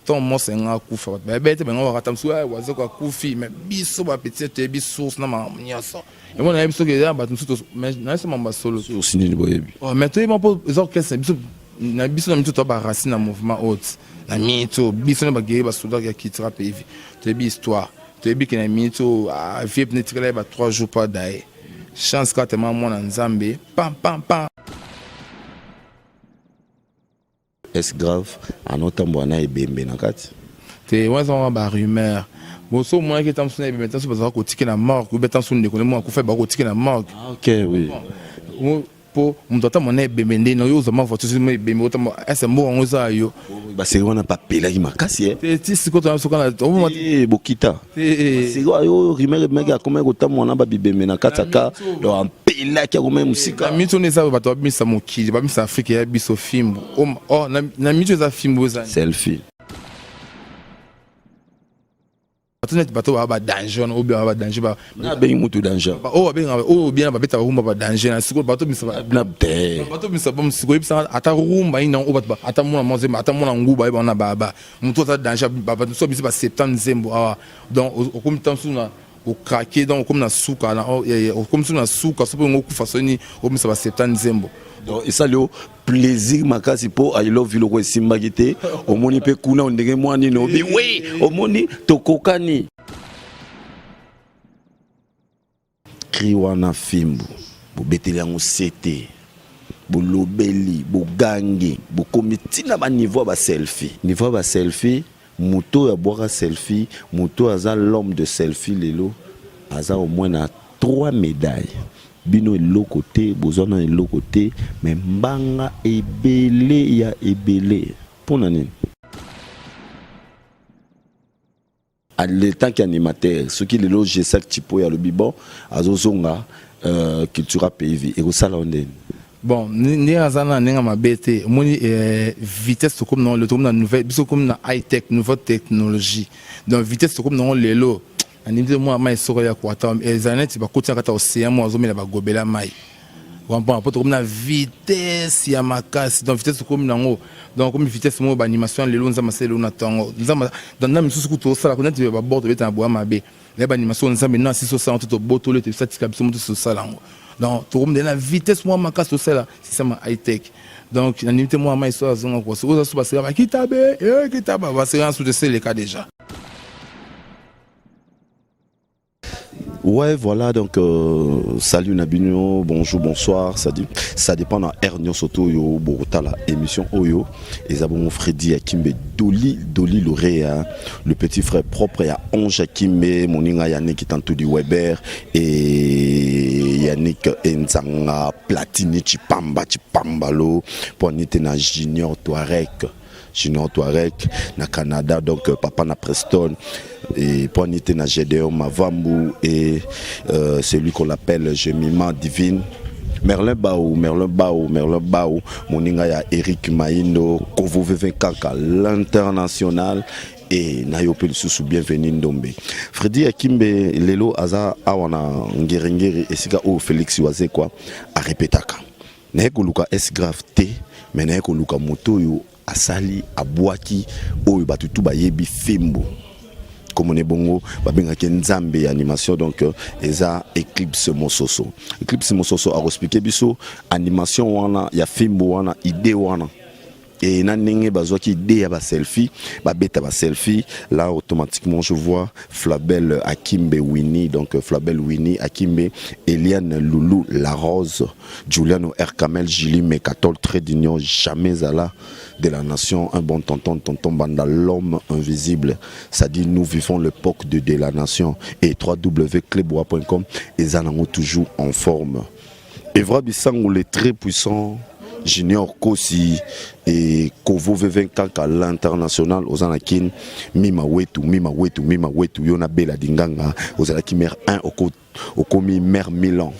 Ntango mwasi nga akufa, bato bayebi ete bango bakata mosusu eh, Wazeko akufi, mais biso bapetit toyebi source na makambo nyonso. Yango nayebi soki eza bato mosusu, mais nayebi makambo ya solo. Source nini boyebi? Oh, mais toyebi mpo eza orchestre biso na biso na mito toa baracine na mouvement haute na mito biso na bageye basoda ya kitira pays, toyebi histoire, toyebi ke na mito vie pene etikala ye ba 3 jours pa daye chance kaka tema mwana Nzambe pam pam pam. Est grave anotambola na ebembe na kati? Te, wana eza wana ba rumeur. Boso omonaki ata mosusu na ebembe, ata mosusu bazalaka kotike na morgue, obe ata mosusu ndeko nde moko akufa, bakotika na morgue. Ah, ok, oui. Mpo moto ata mona ebembe nde na yo ozama voiture soki ebembe otamba ese mboka yango eza yo. Baseri wana bapelaki makasi eh. Te, ti sikoyo toza soka na Eh, bokita te. Baseri oyo rumeur ebimaki akomaki kotambola na babibembe na kati ya ka, donc apelaki akomaki mosika. Na mito eza bato babimisa mokili, babimisa Afrika ya biso fimbu. Oh, na mito eza fimbu, eza selfie. Bato neti bato baa badanger wana, oyo baa badanger. Nabengi mutu danger? Oyo babengaka, oyo bien babetaka rumba badanger na sikoyo bato bimisa na te. Bato bimisa bo sikoyo yebisanga ata rumba nini oyo bato ata mona mwa nzembo, ata mona nguba yeba wana baba motu aza danger, bato mosusu babimisa ba 70 nzembo awa. Donc okomi ta mosusu na okrake, donc okomi na suka, okomi mosusu na suka so mpo yango okufa soni obimisa ba 70 nzembo. Donc esali yo plaisir makasi mpo I love you loko esimbaki te, omoni mpe kuna ndenge mwa nini obi we omoni tokokani cri wana fimbu bobeteli yango sete, bolobeli, bogangi, bokomi ntina baniveau ya baselfie, niveau ya baselfie. Moto oyo abwaka selfie, moto oyo aza l'homme de selfie lelo aza au moins na 3 médailles. Bino eloko te, bozwa na eloko te, mais mbanga ebele ya ebele. Mpona nini? Le tant qu'animateur, soki lelo Gesac Chipoy alobi bon, azozonga Cultura Pays Vie, ekosala yo ndeni? Bon, ndenge aza na ndenge mabe te. Omoni vitesse tokomi nango lelo, tokomi na nouvelle, biso tokomi na high tech, nouvelle technologie. Donc vitesse tokomi nango lelo, nandimi te mwa mai soko ya kwata ezala neti bakoti na kati ya océan mo azomela bagobela mai, comprend? Po tokomi na vitesse ya makasi. Donc vitesse tokomi nango, donc komi vitesse moko baanimation lelo, Nzambe asali lelo na ntongo, Nzambe donc na misusu kutu tosala neti babord tobeta na boya mabe na baanimation. Nzambe na asisi osala to tobotoli ete biso atika biso moto tosala yango. Donc tokomi na vitesse mwa makasi, tosala système ya high tech. Donc nandimi te mwa mai so azonga kwa soki oza so baseka bakitabe kitaba baseka so toseleka déjà. Ouais, voilà, donc salut na bino, bonjour, bonsoir, ça dit, ça dépend na air nyonso to yo botala émission oyo, eza bongo Freddy Akimbe Doli Doli Lorea, le petit frère propre ya Ange Akimbe, moninga Yannick Tantoudi Weber et Yannick Enzanga Platini Chipamba Chipambalo, pour nite na Junior Touareg. Junior Touareg na Canada, donc papa na Preston et pour nite na Gédéon Mavambu et celui qu'on appelle Jemima Divine, Merlin Bao, Merlin Bao, Merlin Bao, moninga ya Eric Maindo, Kovo V20 Kaka, l'international et na yo pe lisusu bienvenue Ndombe. Freddy Akimbe lelo aza awa na Ngeringeri esika oyo Félix Wazekwa arepetaka. Naye koluka S grave te, mais naye koluka moto oyo asali abwaki oyo bato tu bayebi fimbu. Komone bongo babengaki Nzambe ya animation, donc eza Eclipse Mososo. Eclipse Mososo akoexpliquer biso animation wana ya fimbu wana, idée wana. Et na ndenge bazwaki idée ya ba selfie, babeta ba selfie, là automatiquement je vois Flabel Akimbe Winnie, donc Flabel Winnie Akimbe, Eliane Loulou La Rose, Giuliano Erkamel, Julie Mekatol, Trait d'Union, jamais Zala de la nation, un bon tonton, tonton Banda, l'homme invisible. Ça dit, nous vivons l'époque de la nation. Et www.cleboa.com, et Zanango toujours en forme. Evra Bisango, le très puissant, Junior Kosi et Kovo V20 Kaka, l'international, Ozanakin, Mima Wetu, Mima Wetu, Mima Wetu, Yona Bela Dinganga, Ozalaki mère 1 okomi mère Milan.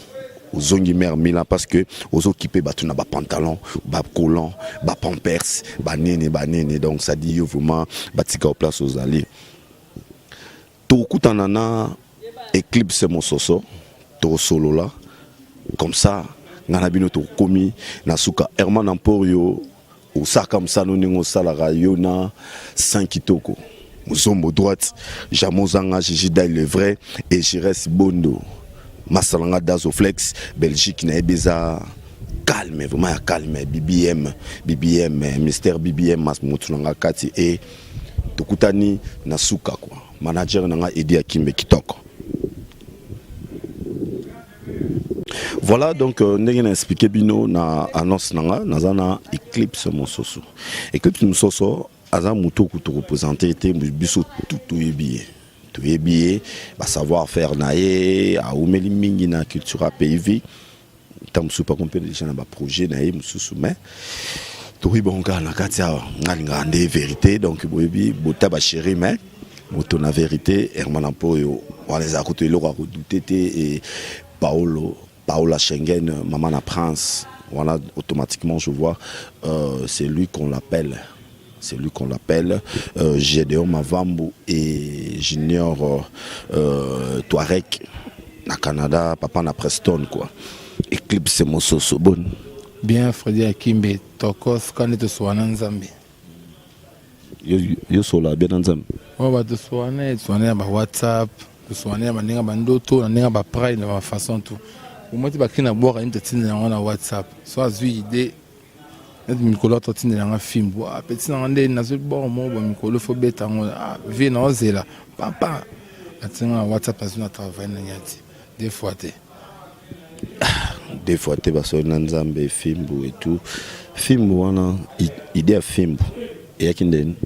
Ozongi mère Milan parce que ozokipe bato na ba pantalon, ba collant, ba pampers, ba nene, ba nene. Donc ça dit yo vraiment batika au place ozali. Tokutana na Eclipse Mososo, tokosolola comme ça nga na bino tokomi na suka. Herman Emporio. Osalaka mosala ndenge osalaka yo na Saint Kitoko. Muzombo droite, Jamo Zanga, Gigi Dai le vrai et Jires Bondo. Masalanga Dazoflex, Belgique na eza calme, vraiment ya calme. BBM, BBM, Mister BBM, mas mutu nanga kati et tokutani na suka quoi. Manager nanga Edi Akimbe Kitoko. Voilà donc ndenge na expliqué bino na annonce nanga naza na Eclipse Mososo. Eclipse Mososo aza moto kutu représenter te biso tout toyebi ye. Toyebi ye ba savoir faire na ye aumeli mingi na culture ya PIV. Ntango mosusu pako mpe déjà na ba projet na ye mosusu mais tokoyi bongo kaka na kati awa ngalingaka nde vérité donc boyebi bota ba chéri mais moto na vérité Herman Mpoyo wana ezala kutu eloko ya kodute te et Paolo Paola Schengen maman na prince voilà automatiquement je vois c'est lui qu'on l'appelle. C'est lui qu'on l'appelle, Gédéon Mavambu et Junior Touareg na Canada, papa na Preston quoi. Eclipse Mososo bon. Bien Freddy Akimbe tokos kani toswana nzambe. Yo yo sola bien nzambe. Oh ba toswana toswana ba WhatsApp, toswana ba ndinga ba ndoto, na ndinga ba pride na ba façon tout. Au moins ba kina boire une tine na WhatsApp. Soit zui idée neti mikolo atotindela nga fimbu ah, petit nanga nde nazwi bord moko boye mikolo fo beta yango ah, vie naozela papa atinga na WhatsApp azwi na travail na nyati deux fois te. Deux fois te basoli na nzambe fimbu et tout fimbu wana idée ya fimbu eyaki ndeni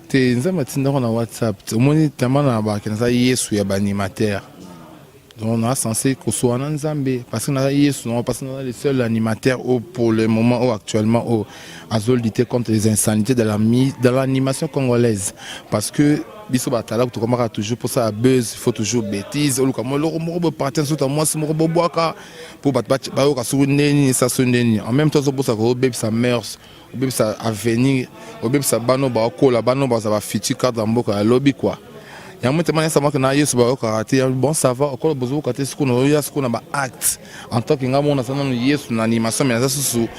te nzambe atindako na WhatsApp omoni tama na bake naza yesu ya baanimateur. Donc on a censé kosoana nzambe parce que naza yesu non parce que naza le seul animateur au pour le moment où actuellement au azo lutter contre les insanités de la de l'animation congolaise parce que biso batala tokomaka toujours pour ça buzz il faut toujours bêtise oluka moloko moko bo partir surtout mwasi moko bobwaka po bato bayoka soki ndeni ça so ndeni en même temps ozobosa kobebisa mœurs obebisa avenir obebisa bano bakola bano baza ba futur cadre ya mboka ya lobi quoi. Yango te mana samaka na yesu bayokaka te bon ça va okola bozokoka te sikoyo nazoya sikoyo na ba acte en tant que nga moko naza nanu yesu na animation mais naza susu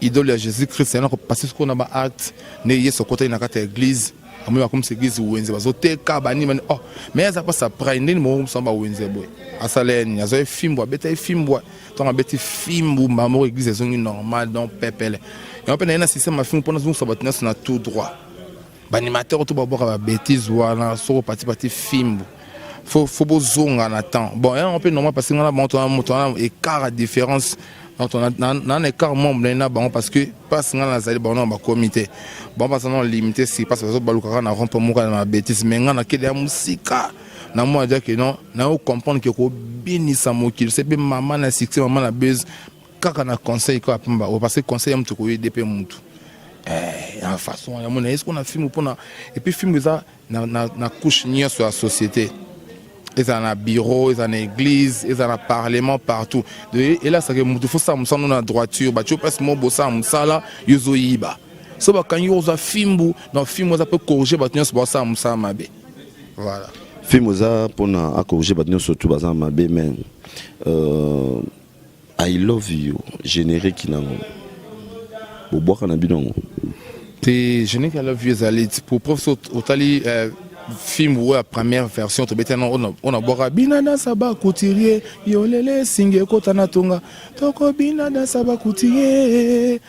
idole ya Jésus Christ yana kopase sikoyo na ba acte nde yesu akotaki na kati ya église amoni bakomisa église wenze bazoteka bani bani oh mais aza mpasa prai ndeni moko komisa bawenze boye asala ye nini azwa ye fimbu abeta ye fimbu ntango abeti fimbu mbala moko église ezongi normal donc pepele yango mpe na ye na système ya fimbu mpona azongisa bato nyonso na tout droit. Baanimateur to babwaka ba bêtise wana soko pati pati fimbu faut bozonga na temps bon yango mpe normal parce que nga na bango tona moto wana écart ya différence donc na na écart mwa monene na bango parce que place nga nazali bango na bakomi te bango baza na limité si parce que bazobalukaka na rompe moko na ba bêtise mais nga nakende ya mosika na mwa dia ke non na yo comprendre ke kobinisa mokili se mpe mama na succès mama na buzz kaka na conseil kaka pamba parce que conseil ya moto koyede mpe mutu ya façon ya mona est-ce qu'on a film pona et puis film eza na couche nyonso ya société eza na bureau eza na église eza na parlement partout elasaka motu fo sala mosala na droiture batie place moko bosala mosala yo ozoyiba so bakangi yo ozwa fimbu na fimbu eza mpe corriger bato nyonso baosala mosala mabe voilà. Fimbu eza mpona acorriger bato nyonso tu baza mabe mais I love you générique nango bobwaka na bino yango te générique I love you ezali pour preuve so otali film oyo ya première version tobeti yango oyo nabwaka bina dansa bacouturier yolele singi ekota na tonga toko bina dansa bacouturier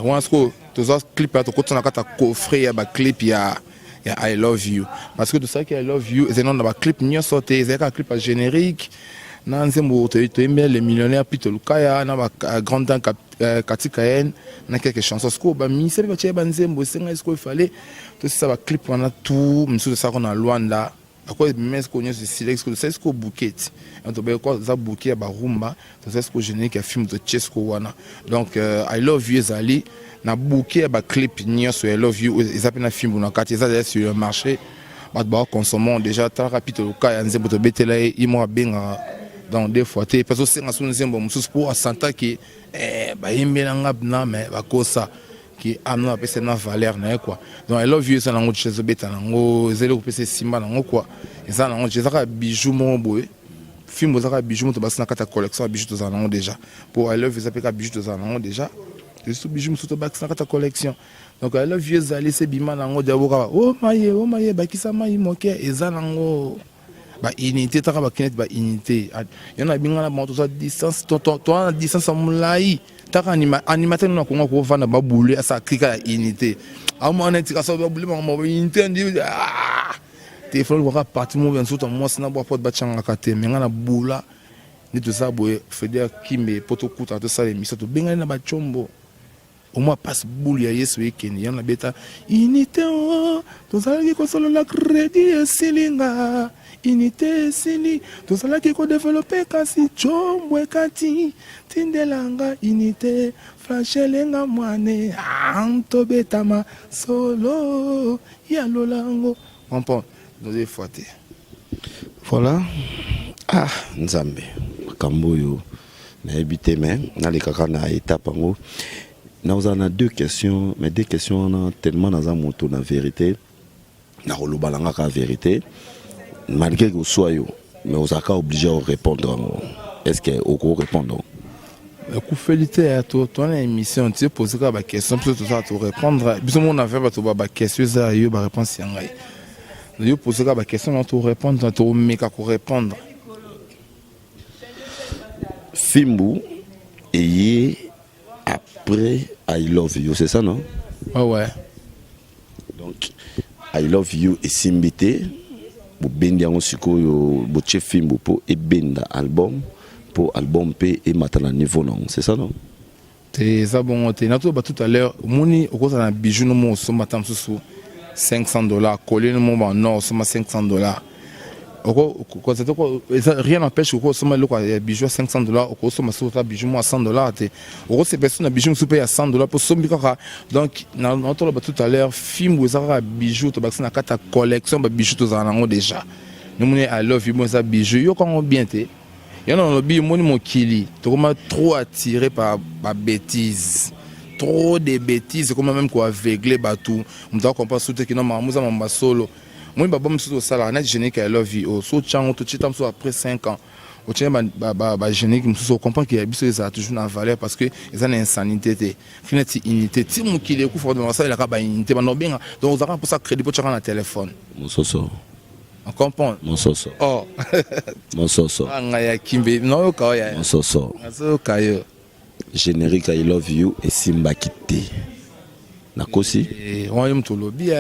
wana sikoyo tozwa clip ya tokota na kati ya coffret ya baclip ya I love you parce que tosalaki I love you ezali nano na baclip nyonso te ezali kaka clip ya générique na nzembo toyembi le millionnaire Pito Lukaya na ba grande dame Katika N na quelques chansons sikoyo baministère mpe batia banzembo esengai sikoyo efale tosisa baclip wana tout misusu tosalaka na Luanda akoyo ebima sikoyo nyonso esilaki sikoyo tosali sikoyo bouquet toboye kwa eza bouquet ya barumba tosali sikoyo générique ya film totie sikoyo wana donc I love you ezali na bouquet ya baclip nyonso ya I love you eza mpe na film na kati eza déjà sur le marché bato baconsommant déjà talaka Pito Lukaya nzembo tobetela ye ye moko abengaka donc deux fois te parce osenga so nzembo mosusu mpo asantaki bayembelanga na mais bakosa ki amna bapesa na valeur na ye quoi. Donc I love you eza nango déjà ezobeta nango ezali kopesa esimba nango quoi eza nango déjà eza kaka bijou moko boye film eza kaka bijou moto basi na kati ya collection ya bijou tozala nango déjà po I love you eza mpe kaka bijou tozala nango déjà. Esu bijou mosusu tobakisa na kati ya collection. Donc I love you ezali se bima nango diabo kaka o maye o maye, bakisa mai moke, eza nango baunité taka bakineti baunité yo na binga na bango. Toza distance, toza na distance ya molai. Taka animateur na Kongo akovanda babule, asa krika ya unité, amona etika so babule bango unité ndi telefone olukaka parti moko ya nzoto ya mwasi na bwa pote batiangaka te. Me nga na bula nde toza boye. Fredi Akimbe, mpo tokutana, tosala émission, tobengani na bacombo omwa passe bule ya Yesu ekende yango nabeta unité o. Tozalaki kosolola, crédit esilinga, unité esili, tozalaki kodévelopper, kasi combo ekati. Tindelanga unité, flashelenga mwane, tobetama solo ya lolango, comprendre noze fois te. Voilà. Ah, Nzambe, makambo oyo nayebi te, mais nalekaka na étape yango. Nakozala na deux questions, mais deux questions wana, tellement naza moto na vérité, nakoloba na nga kaka vérité malgré koswa yo, mais ozalaka obligé orépondre yango. Est ce que okorépondre? Ekufeli te ya to na émission ti pose kaka baquestion, biso tozala torépondre. Biso mona ve bato ba baquestion eza ya yo, baréponse ya ngai. Yo pose kaka baquestion na torépondre, tomeka korépondre. Fimbu eye après I love you, c'est ça, non? Ouais. Donc I love you esimbi te, bobendi yango. Sikoyo botie fimbu mpo ebenda album, mpo album mpe emata na niveau nango, c'est ça, non? Te, eza bongo te. Natoba tout à l'heure, omoni, okozala na bijou no mo, osomba ata mosusu 500 $, collier no mo banor, osomba 500 $. Rien n'empêche okosomba eloko ya bijou ya 500 $, okosomba soki ota bijou mo ya 100 $ te, okosepela so na bijou mosusu mpe ya 100 $ mpo osombi kaka. Donc natoloba tout à l'heure, fimbu eza kaka bijou tobakisi na kati ya collection babijou tozala nango déjà. Nomoni I love you mo eza bijou, yokango bien te. Yo na lobi, omoni, mokili tokoma trop attiré par babêtise, trop de bêtises ekoma même koaveugle bato. Moto acomprendre su te kino makambo eza mambo solo. Moi baba mosusu osalaka neti générique ya love you, so otyango, totie mosusu après 5 ans, otie bagénérique mosusu, ocomprendre ke ya biso ezala toujours na valeur parce que eza na insanité te. Fi neti unité ti mokili ekufa, basalelaka baunité, banda obenga. Donc ozalaka mposa crédit mpo tiaka na téléphone. Mososo. On comprend. Mososo. Oh. Mososo. Ngai ya Kimbe, naoyoka oyo. Mososo. Nazoyoka yo. Générique I love you esimbaki te, nakosi? Wana yo moto olobi.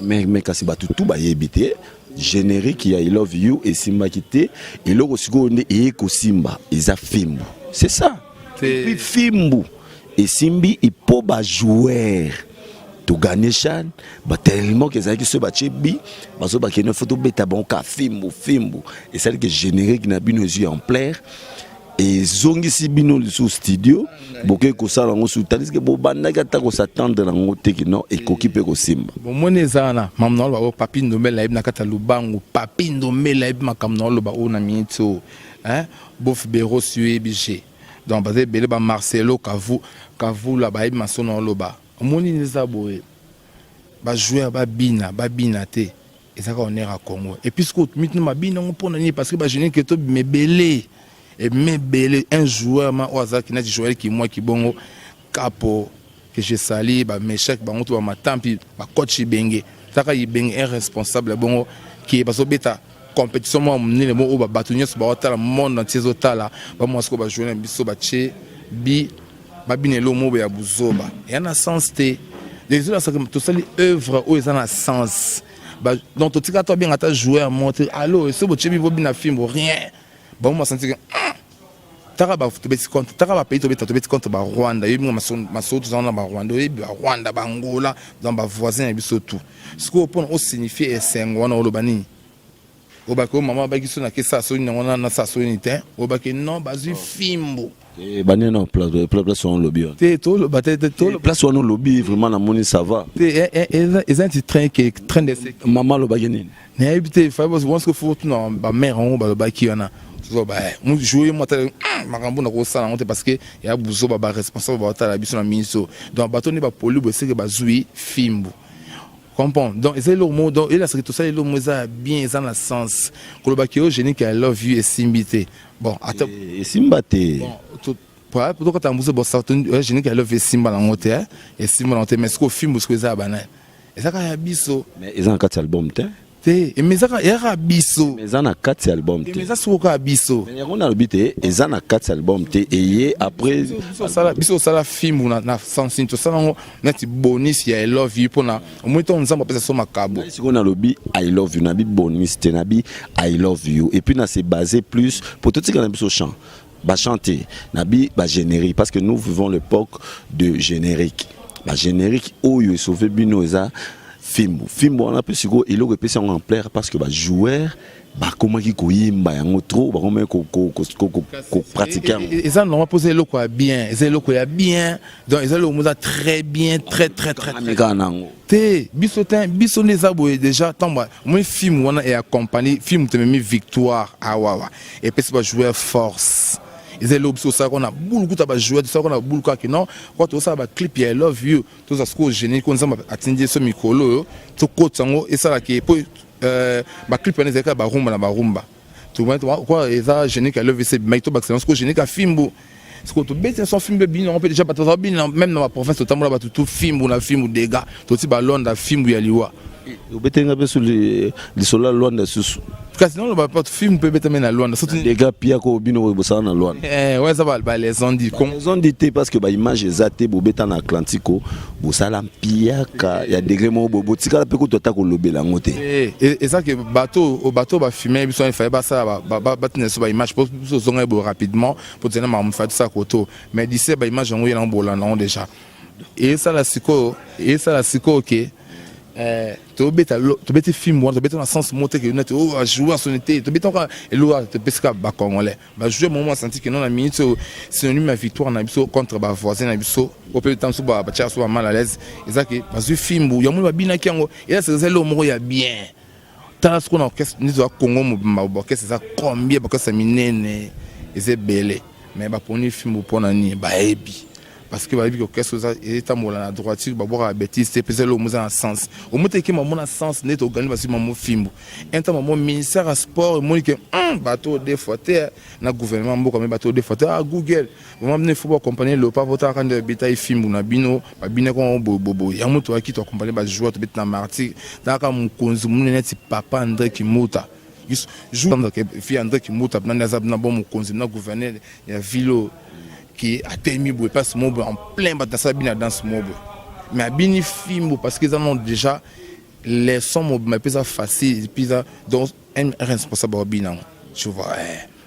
Mais kasi bato tu bayebi te générique ya I love you esimbaki te. Eloko sikoyo nde eye kosimba eza fimbu, c'est ça? Et puis fimbu esimbi mpo bajoueur togagner CHAN batellement ke ezalaki soki batie bi bazo bakende, fo tobeta bango ka fimbu. Fimbu esali ke générique na bino ezwi ampleur, ezongisi bino lisusu studio, bokoki kosala yango su, tandis ke bobandaki ata kos'attendre nango te ke non, ekoki mpe kosimba. Bomoni, eza wana makambo na oloba oyo. Papi Ndombele ayebi na kati ya lubangu, Papi Ndombele ayebi makambo na oloba oyo na miniti oyo. Bof Beros, yo yebi g, donc baza ebele, bamarcelo Kavula bayebi maso na oloba. Omoni nde eza boye, bajoueur babina, babina te, ezaka honneur ya Congo. Et puis sikoyo mituna mabina yango mpona nini? Parce que bagénérique tobima ebele, ebima ebele. Un joueur ma oyo azalaki neti Joel Kimwaki bongo Kapo que je sali, bameshak bango to bamatampi, bacoach Ibenge, taka Ibenge, un responsable bongo ki bazobeta compétition moko monene mo oyo bato nyonso baotala, monde entier ezotala. Bamwa sikoyo bajoueur na biso batie bi babina eloko moko ya buzoba, eya na sens te. Ezolasaka tosali œuvre oyo eza na sens. Donc totika to abenga ata joueur moko te allo eso botie bi bobina fimbo, rien. Bango basanti ke taka tobeti contre, taka bapays tobeta, tobeti contre Barwanda. Oyebi nga masolo tozala na Barwanda, oyebi Barwanda, Bangola, donc bavoisin ya biso tout. Sikoyo mpona osignifie esengo wana, oloba nini? Obaki oyo mama abaki so nakesala soni nango nasala soni te, obaki non, bazwi fimbo. Banene na place wana olobi wana. Te, toloba te. Place wana olobi, vraiment namoni ça va. Te, eza neti train ke train de Mama alobaki nini? Nayebi te, fo fo tuna bamare yango balobaki wana. Jour mo ata makambo na kosala yango te parce que ya buzoba, baresponsable baotala biso na miso. Donc bato nde bapoli boye, seke bazwi fimbu, comprendre. Donc eza eloko moko, donc elasaki tosala eloko moko eza ya bien, eza na sens. Kolobaki oyo générique I love you esimbi te, bon, ata Esimba te. Bon. Tokata mbuso bosarto générique ya love esimba nango te, esimba nango te. Mais sikoyo fimbu sikoyo eza ya banani? Eza kaka ya biso. Mais eza na kati ya album te. Te, mais eza kaka biso. Mais eza na kati ya album te. Mais eza soko kaka biso. Mais yango nalobi te, eza na kati ya album te, eye après. Biso osala fimbu na sens tosala yango neti bonus ya I love you, mpona omoni ntango Nzambe apesa so makabo. Sikoyo nalobi I love you, nabi bonus te, nabi I love you. Et puis na se basé plus po totika na biso chant bachante, nabi bagénérique, parce que nous vivons l'époque de générique. Bagénérique oyo esauve bino eza fimbu. Fimbu wana mpe sikoyo eloko epesi yango ampleur, parce que bajoueur bakomaki koyimba yango trop, bakomaki kopratiquer yango. Eza normal mpo eza eloko ya bien, eza eloko ya bien. Donc eza eloko eza très bien, très très très. Kaka nango. Te, biso te, biso nde eza boye déjà. Ntango omoni film wana eaccompagne film, tememi victoire awawa, epesi bajoueur force. Eza eloko biso osalaka na bulu, kuta bajoueur tosalaka na bulu kaka non kwa tozosala baclip ya I love you. Toza sikoyo générique oyo Nzambe atindi so mikolo oyo, tokota yango esalaka po baclip wana ezalaki barumba na barumba kwa eza générique ya love ese ebimaki, tobakisa yango sikoyo générique ya fimbu. Sikoyo tobeti so fimbu, ebini yango mpe déjà bato baza bini même na baprovince totambola, bato tu fimbu na fimbu dega toti balonda fimbu ya liwa. Obetenga mpe so lisolo ya Lwanda susu. Kasi noloba pa fimbu mpe ebetami na Lwanda. Dega piako bino bosala na Lwanda. Ouais, eza balesondi. Lesondi te, parce que baimage eza te. Bobeta na Atlantico, bosala mpiaka ya degré moko, botikala mpe kutu ata kolobela yango te. Eza ke bato bafilme biso, efaye basala, batina biso baimage po biso ozonga boye rapidement po tozali na makambo faye tosala koto. Mais d'ici baimage yango ye nango bolanda yango déjà. Esala sikoyo, esala sikoyo ke tobeta, tobeti film wana, tobeti na sens moko te ke neti oyo ajoue asoni te. Tobeti kaka eloko topesika bacongolais bajoue moment asanti ke non, na minute oyo synonyme ya victoire na biso contre bavoisin na biso oyo mpe ta mosusu batiaka so bamal à l'aise, eza ke bazwi fimbu yango babinaki yango. Eza eloko moko ya bien. Tala sikoyo na orchestre neti oza Congo mobimba, baorchestre eza combien? Baorchestre minene eza ebele, mais baponi fimbu mpona nini? Bayebi, parce que bayebi orchestre eza etambola na droiture, babwaka babêtise te. Mpeza eloko eza na sens, omoni eke mamona sens nde togani basi mamo fimbu un mamo. Ministère ya sport emoni ke bato deux fois te na gouvernement mboka me bato deux fois te. Ah, Google vraiment bino, il faut baaccompagner Léopard po talaka nde babeta fimbu na bino, babinaki yango boyeboye. Yango toyaki toaccompagne bajoueur, tobeti na Martyr. Talaka mokonzi monene neti papa André Kimbuta, jour fi André Kimbuta nani aza na bon mokonzi na gouverneur ya ville oyo ke atemi boye place mo boye en plein bato nasala bino ya danse mo boye, mais abini fimbu parce que eza non déjà leçon mobima mpe eza facile, et puis eza donc un responsable babina yango, tu vois.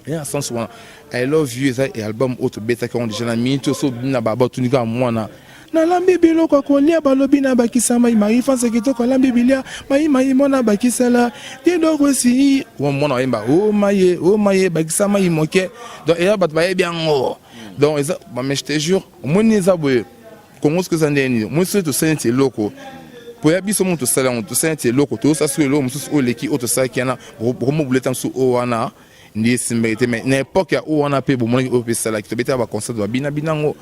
Eza na sens wana. I love you eza album oyo tobetaki yango déjà na minute oyo. So obimi na baba, otuni kaka mwana nalambi biloko ya kolia, balobi na bakisa mai mai fanse kitoko, alambi bilia mai mai mwana bakisala didoko esi mwana oyemba o maye o maye bakisa mai moke. Donc eya bato bayebi yango. Donc eza, mais je te jure, omoni eza boye. Kongo soki eza ndenge nini, omoni soki tosali neti eloko po ya biso mo tosali yango, tosali neti eloko, tozosala soki eloko mosusu oyo eleki oyo tosalaki wana, bokomobuleta mosusu oyo wana nde esimbaki te. Mais na époque ya oyo wana mpe bomonaki oyo mpe esalaki, tobetaka baconcert, babina bina yango.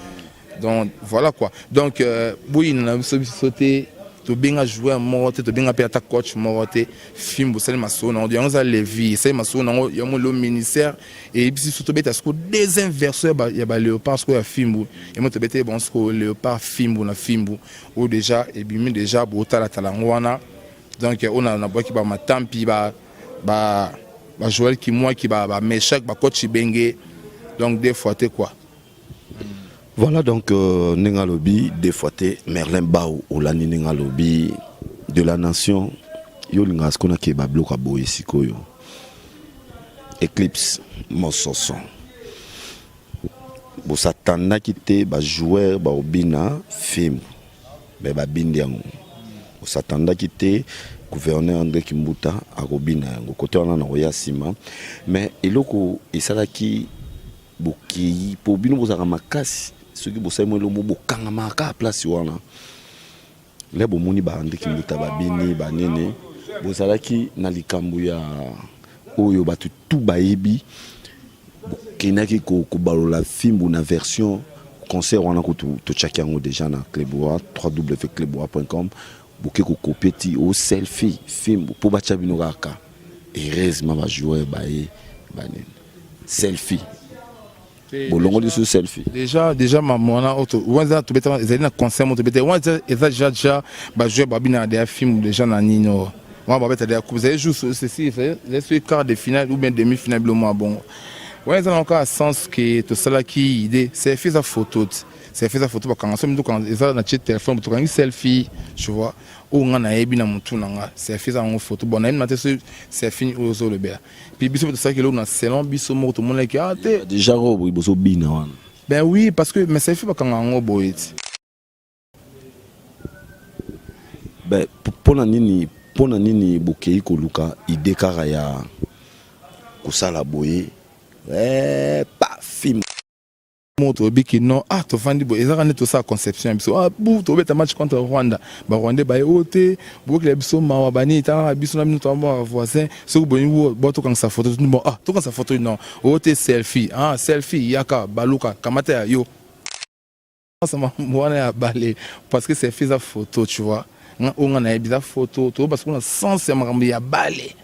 Donc voilà quoi. Donc boyina na biso, biso te tobenga joueur moko te, tobenga mpe ata coach moko te. Film bosali masolo nango, yango eza levi esali masolo nango yango. Lelo ministère eyebisi biso tobeta sikoyo deuxième version ya baléopard sikoyo ya fimbu. Yango tobeta bon sikoyo Léopard fimbu na fimbu oyo déjà ebimi déjà, botalatala yango wana. Donc oyo nabwaki bamatampi ba bajoel Kimwaki, bameshak, bacoach Benge, donc deux fois te quoi. Voilà, donc ndenge alobi deux fois te, Merlin Bao olandi ndenge alobi de la nation. Yo olingaka sikoyo nakeba biloko ya boye. Sikoyo Eclipse Mososo, bosatandaki te bajoueur baobina fimbu, me babindi yango. Bosatandaki te gouverneur André Kimbuta akobina yango kote wana na koya nsima. Mais eloko esalaki bokei mpo bino bozalaka makasi, soki bosali mwa eloko bokangamaka kaka place wana. Le bomoni ba André Kimbuta babini banene, bozalaki na likambo ya oyo bato tu bayebi, bokendaki kobalola fimbu na version concert wana. Kutu totiaki yango déjà na Cleboa, www.cleboa.com. Boke kokopie ti o selfie fimbu mpo batya bino kaka. Heureusement bajoueur baye banene selfie. Bolongoli lisusu selfie. Déjà maman wana oyo wana eza tobeta, ezali na concert moko tobeta wana, eza déjà bajoueur babina deya film déjà na nini oyo wana, babeta deya coupe. Ezali jour ceci, ezali soki quart de finale ou bien demi finale, bilo mwa bongo. Wana eza na kaka sens ke tosalaki idée. Selfie eza photo te, selfie eza photo bakanga. So mindu eza na tie téléphone, tokangi selfie, tu vois. Oyo nga nayebi na motu na nga, selfie eza yango photo. Bon, nayebi na te so selfie oyo ozolobela. Puis biso mpe tosalaki eloko na selon biso moko, tomonaki ah te. Déjà oyo boye bozobina wana. Ben oui, parce que, mais selfie bakanga yango boye ti. Ben, mpona nini bokei koluka idée kaka ya kosala boye, pa film? Moko toyebi non, ah, tovandi boye, ezaka nde tosala conception ya biso. Ah, bu tobeta match contre Rwanda, Barwandais baye oyo te, bokela biso mawa banini, talaka biso na bino toamba voisin. Soki bolingi bo tokangisa photo, bon, ah, tokangisa photo. Non, oyo te, selfie. Ah, selfie, yaka baluka kamata ya yo wana ya bale, parce que selfie eza photo, tu vois. Oyo nga nayebi eza photo. Toyoba soki na sens ya makambo ya bale,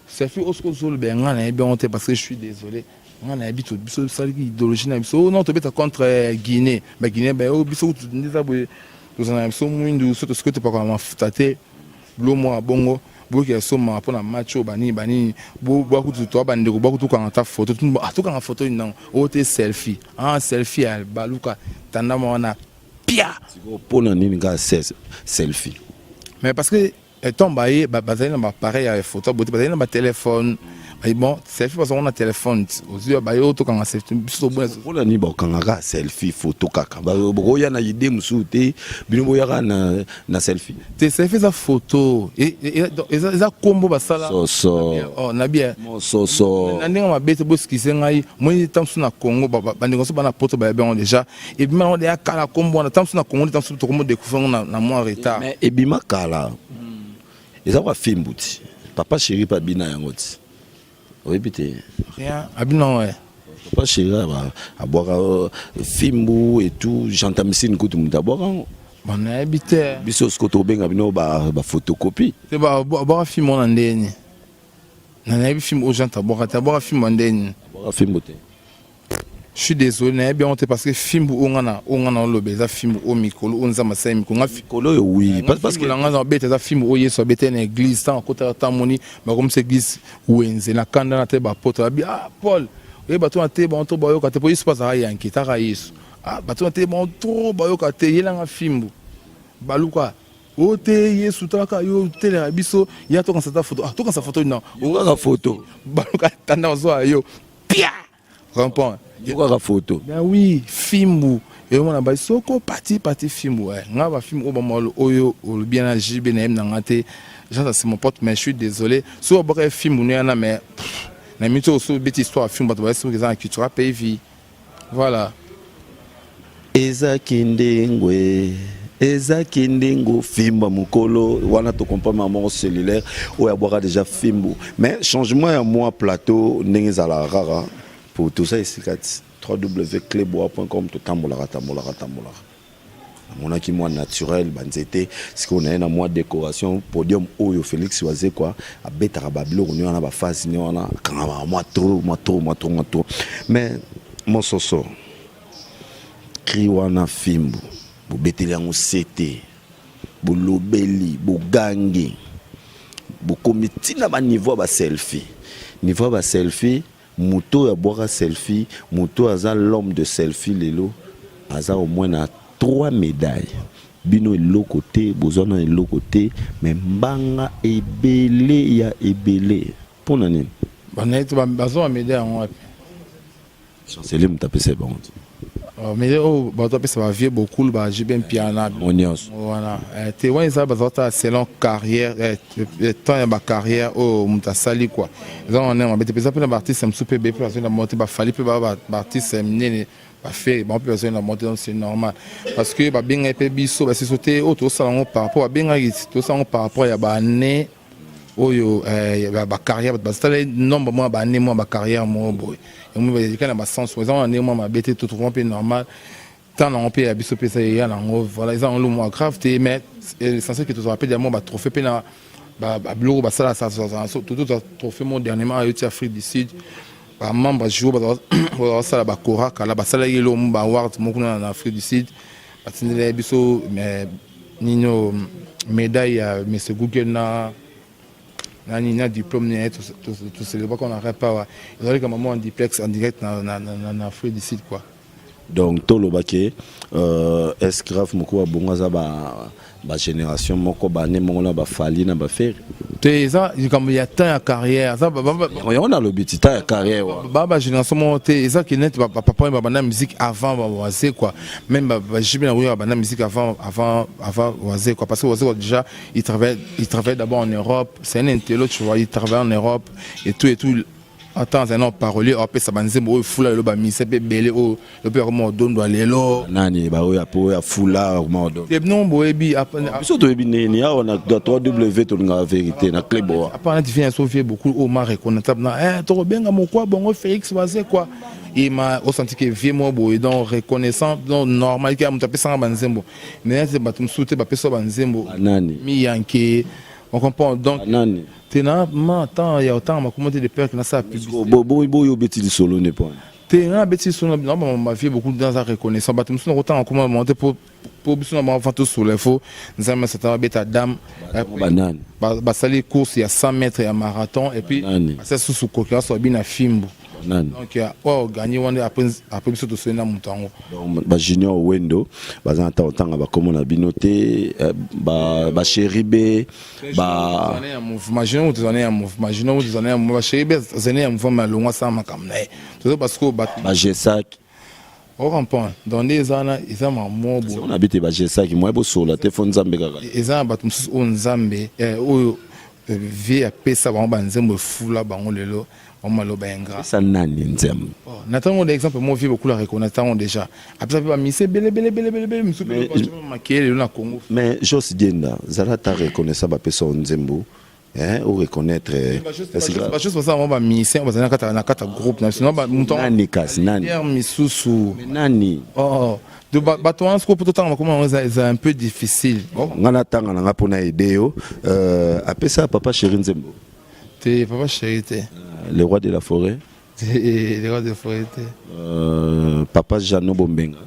selfie oyo soki ozoloba, nga nayebi yango te, parce que je suis désolé, nga nayebi to biso tosalaki idéologie na biso. Non, tobeta contre Guinée, Baguinée bayo, biso kutu nde eza boye, tozala na biso mwindu, so tosoki topakola mafuta te, bilo mwa bongo. Boyoki soma mpona match oyo, banini banini, bwakutu toa bandeko, bwakutu tokanga ta photo. Tokanga photo nango oyo te, selfie. Ah, selfie ya baluka tandama wana pia. Mpona nini kaka selfie? Mais parce que ntango baye, bazali na baappareil ya photo bote, bazali na batelefone. Bon, selfie bazango na telefone, ozwi baye oyo tokanga selfie, biso tobona. Mpona nini bakokangaka selfie, photo kaka? Bokoya na idée mosusu te? Bino boyaka na selfie. Te, selfie eza photo, eza kombo basala. Soso. Nabi. Mososo. Na ndenge mabe te, bosikise ngai. Moi ntango mosusu na Congo, bandeko mosusu bana poto bayebi yango déjà, ebima yango deya kala kombo wana. Ntango mosusu na Congo nde ntango mosusu tokomo découvrir yango na mwa retard. Mais ebima kala, eza kwa fimbu ti Papa Chéri mpe abina yango ti, oyebi te? Rien, abina ouais. Papa Chéri abwaka fimbu et tout, gentamicine kutu moto abwaka yango. Bon, nayebi te. Biso siko tobenga bino baphotocopie. Te, abwaka fimbu wana ndeni na nayebi fimbu oyo jante abwaka te, abwaka fimbu ya ndeni? Abwaka fimbu te. Je suis désolé, nayebi yango te, parce que fimbu oyo nga na oloba eza fimbu oyo mikolo oyo Nzambe asali mikolo nga. Mikolo oyo, oui, parce que nga na obeta eza fimbu oyo Yesu abeta na église. Ntango akotaka, tamoni bakomisa église wenze na kanda na te, bapoto babi: "Ah, Paul, oye bato na te, bango to bayoka te." Po Yesu mpo azalaka yanke taka Yesu. "Ah, bato na te, bango trop bayoka te, yelanga fimbu." Baluka o te, Yesu talaka yo teleka biso ya tokanisa ta photo. Ah, tokanisa photo, non. Kaka photo. Baluka tanda ozwa yo pia, comprend? Kaka photo. Ben oui, fimbu eyomona bai soko pati pati fimbu. Nga bafimbu oyo bamalo oyo olobi na JB, nayebi na nga te. Jean, c'est mon pote, mais je suis désolé, so babwaka fimbu no yana, mais na miti oyo so obeti histoire ya fimbu, bato bayesi soki eza na culture pays vie, voilà. Ezaki ndengwe, ezaki ndengo fimbu mokolo wana, tocomprendre moko cellulaire oyo abwaka déjà fimbu. Mais changement ya mwa plateau ndenge ezalaka kaka po toza esika ti www.cleboa.com, totambolaka, tambolaka, tambolaka, namonaki mwa naturel banzete. Sikoyo naye na mwa décoration podium oyo Félix Wazekwa abetaka babiloko ni wana, bafase ni wana, akangamaka mwa trop, mwa trop, mwa trop, mwa trop. Mais mososo cri wana fimbu, bobeteli yango sete, bolobeli, bogangi, bokomi ntina baniveau ya baselfie, niveau ya baselfie. Moto oyo abwaka selfie, moto oyo aza l'homme de selfie, lelo aza au moins na trois médailles. Bino eloko te, bozwa na eloko te, mais mbanga ebele ya ebele, mpo na nini? Banaye te, bazwa bamédaille yango wapi? Chancelier moto apesa bango te. Médaille oyo bato bapesa bavie bokulu, ba JB Mpiana. Bango nyonso. Wana te, wana eza bazwa ta selon carrière, temps ya bacarrière oyo moto asali quoi. Eza wana ndenge mabe te, eza mpe na baartiste mosusu mpe mpe bazwi na bango te. Bafali mpe baa baartiste minene, bafere bango mpe bazwi na bango te. Donc c'est normal, parce que babengaki mpe biso basiso te oyo tozosala yango par rapport, babengaki tozosala yango par rapport ya baannée oyo bacarrière bato basala, nombre mwa baannée, mwa bacarrière moko boye. Yango eka na basens, eza wana ndenge mwa mabe te, totrouve mpe normal. Temps nango mpe ya biso mpe eza eya nango, voilà. Eza yango mwa grave te, mais essentiel ke tozwaka mpe mwa batrophée mpe na babiloko basala. Tozwa trophée mo dernièrement ayoti Afrique du Sud. Bamembre ya jury bazasala bakora kala, basalaki eloko mo baaward moko kuna na Afrique du Sud, batindela biso nini, médaille ya Monsieur Google na nani na diplôme na ye. Tocélébraka na rep awa, ezalaki mamo en duplex, en direct na Afrique du Sud, quoi. Donc tolobaki escrave moko babongo aza bagénération moko bane moko na baFally na baFerre? Te, eza likambo ya temps ya carrière. Aza Yango nalobi ti temps ya carrière wa. Ba bagénération moko te. Eza ke neti bapapa oyo babanda musique avant bawaze, quoi. Même baJB na oyo babanda musique avant Waze, quoi, parce que Waze déjà, il travaille d'abord en Europe. C'est un intello, tu vois. Il travaille en Europe et tout et tout. Attends, azali na parolier apesa banzembo oyo efula lelo, bamise mpe ebele oyo mpe akoma odondwa lelo. Nani baoyo apo oyo afula akoma odo? Te, non, boyebi. Biso toyebi nini awa na 3W, tolingaka vérité na clé boa. Apa nati vient so vie beaucoup oyo ma reconnaissable na tokobenga mokwa bongo Félix Waze, quoi. Il m'a osenti que vie moko boye, donc reconnaissant, donc normal ke moto apesanga banzembo, mais neti bato mosusu te bapesa banzembo. Nani? Miyanke, on comprend donc. Nani? Te, na ma temps ya otanga makoma te, de peur ke nasala publicité. Boyo obeti lisolo nde po Te, nga nabeti lisolo na bavie beaucoup naza reconnaissant. Bato mosusu na kotanga koma bango te, po biso na bango avant tosola, ifo Nzambe Satan babeta dame. Banani? Basali course ya 100 mètres ya marathon et puis basali susu concurrence, babi na fimbu. Nani? Donc oyo gagné wana, après biso tosoli na moto yango. Donc bajunior Wendo baza na ntango otanga bakombo na bino te, bachéri be ba Ya mouvement junior, moto azali ya mouvement junior, moto azali ya mouvement bachéri be, azali ya mouvement malongwa, asala makambo na ye tozo parce que bato Bagesak. Ocomprendre? Donc nde eza wana, eza mamo boye. Ona bi te, bagesaki moye bosola te, fo Nzambe kaka. Eza na bato mosusu oyo Nzambe oyo vie apesa bango banzembo efula bango lelo, bango maloba ingrat. Esa nani nzembo? Na ntango de exemple mo vie beaucoup la reconnaître ntango déjà apesa mpe bamise ebele ebele ebele ebele ebele mosusu mpe makeye lelo na Congo. Mais Jos Dienda, zala ta reconnaissant, bapesa yo nzembo o reconnaître. Bachose basala bango bamusicien oyo bazali na kati ya groupe na biso. Nani kasi, nani? Misusu. Nani? Oh, bato wana sikoyo, mpo totanga bakoma yango, eza un peu difficile. Nga natanga na nga mpona aide yo. Apesa Papa Chéri nzembo? Te, Papa Chéri te. Le roi de la forêt? Te, le roi de la forêt te. Papa Jano Bombenga?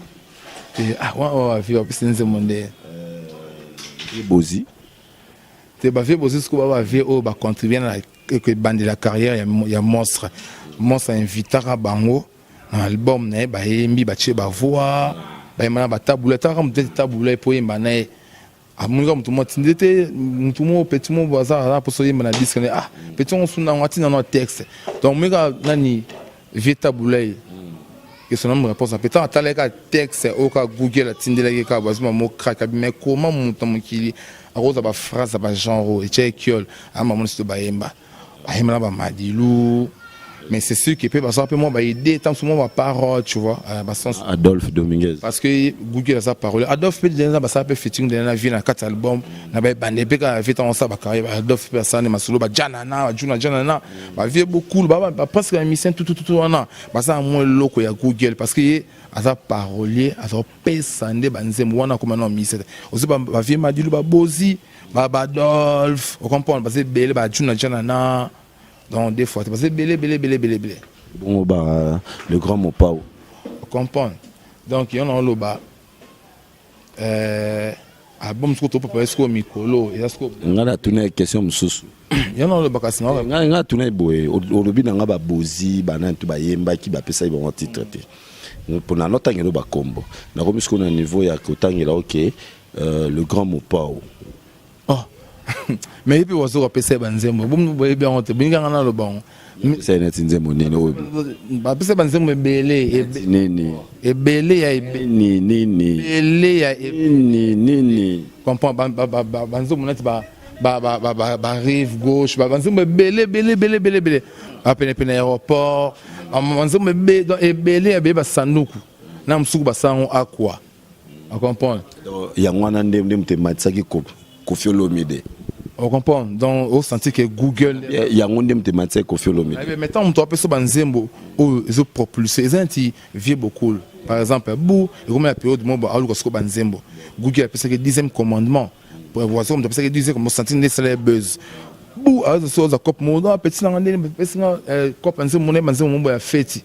Te. Ah, wana bavie bapesi nzembo nde. Bozi? Te, bavie bozi sikoyo ba bavie oyo bacontribue na ebandela carrière ya monstre. Monstre ainvitaka bango na album na ye, bayembi, batie bavoix, bayemba na batabula. Ataka moto ete tabula epo oyemba na ye, amonika moto mo atindi te, motu mo petit mo aza aza mposo oyemba na disque. Ah, petit ngo suna yango atinda na texte, donc monika nani vie tabula ye question na réponse ape. Ntango atalaki kaka texte oyo kaka Google atindelaki, kaka bazima mo crack abi: mais comment moto na mokili akozwa baphrase ya bagenre oyo etia ekiole amamoni sito? Bayemba, bayemba na bamadilu, mais c'est sûr que mpe bazwaka mpe mwa baide ntango mosusu mwa baparole, tu vois, basens. Adolphe Dominguez? Parce que Google aza parole. Adolphe mpe deja basala mpe featuring deja na vie na kati ya album na babande mpe kaka vie. Ntango osala bacarrière, Adolphe mpe asala nde masolo, bajanana, bajuna janana, bavie bokulu, presque bamusicien tutututu wana basala mwa eloko ya Google, parce que ye aza parolier, aza kopesa nde banzembo wana akoma na musicien te. Ozo bavie madilu, babozi, badolphe, ocomprendre, baza ebele, bajuna janana. Donc des fois baza ebele ebele ebele ebele ebele. Bongo ba le grand Mopao? Comprendre? Donc yo na oloba album sikoyo topapa sikoyo mikolo eza sikoyo. Nga natuna question mosusu. Yo na oloba kasi. Nga natuna boye: olobi na nga babozi banani to bayembaki, bapesaki bango titre te. Mpona notangela bakombo, nakomi sikoyo na niveau ya kotangela. Ok, le grand Mopao? Oh, mais ye mpe wazo bapesa ye banzembo, boyebi yango te, bolinganga naloba yango. Apesa ye neti nzembo nini oyo? Bapesa banzembo ebele. Nini? Ebele ya Nini nini? Ebele ya Nini nini? Comprend, banzembo neti ba rive gauche, banzembo ebele ebele ebele ebele ebele, bapenepene aéroport, banzembo ebele ebele, basanduku na mosuku basango akwa, ocomprendre? Yango wana nde moto ematisaki Kofi Olomide. Ocomprendre? Donc osenti ke Google Yango nde moto ematisaki Kofi Olomide. Mais ntango moto apesa banzembo oyo ezopropulse, eza neti vie bokul par exemple bu ekomi na période moko aluka sikoyo banzembo. Google apesaki dixième commandement, moto apesaki dixième commandement, senti nde esala ye buzz. Bu azo aza cope mo na petit nanga ndeni pesi nga cope nzembo na nzembo mombo ya feti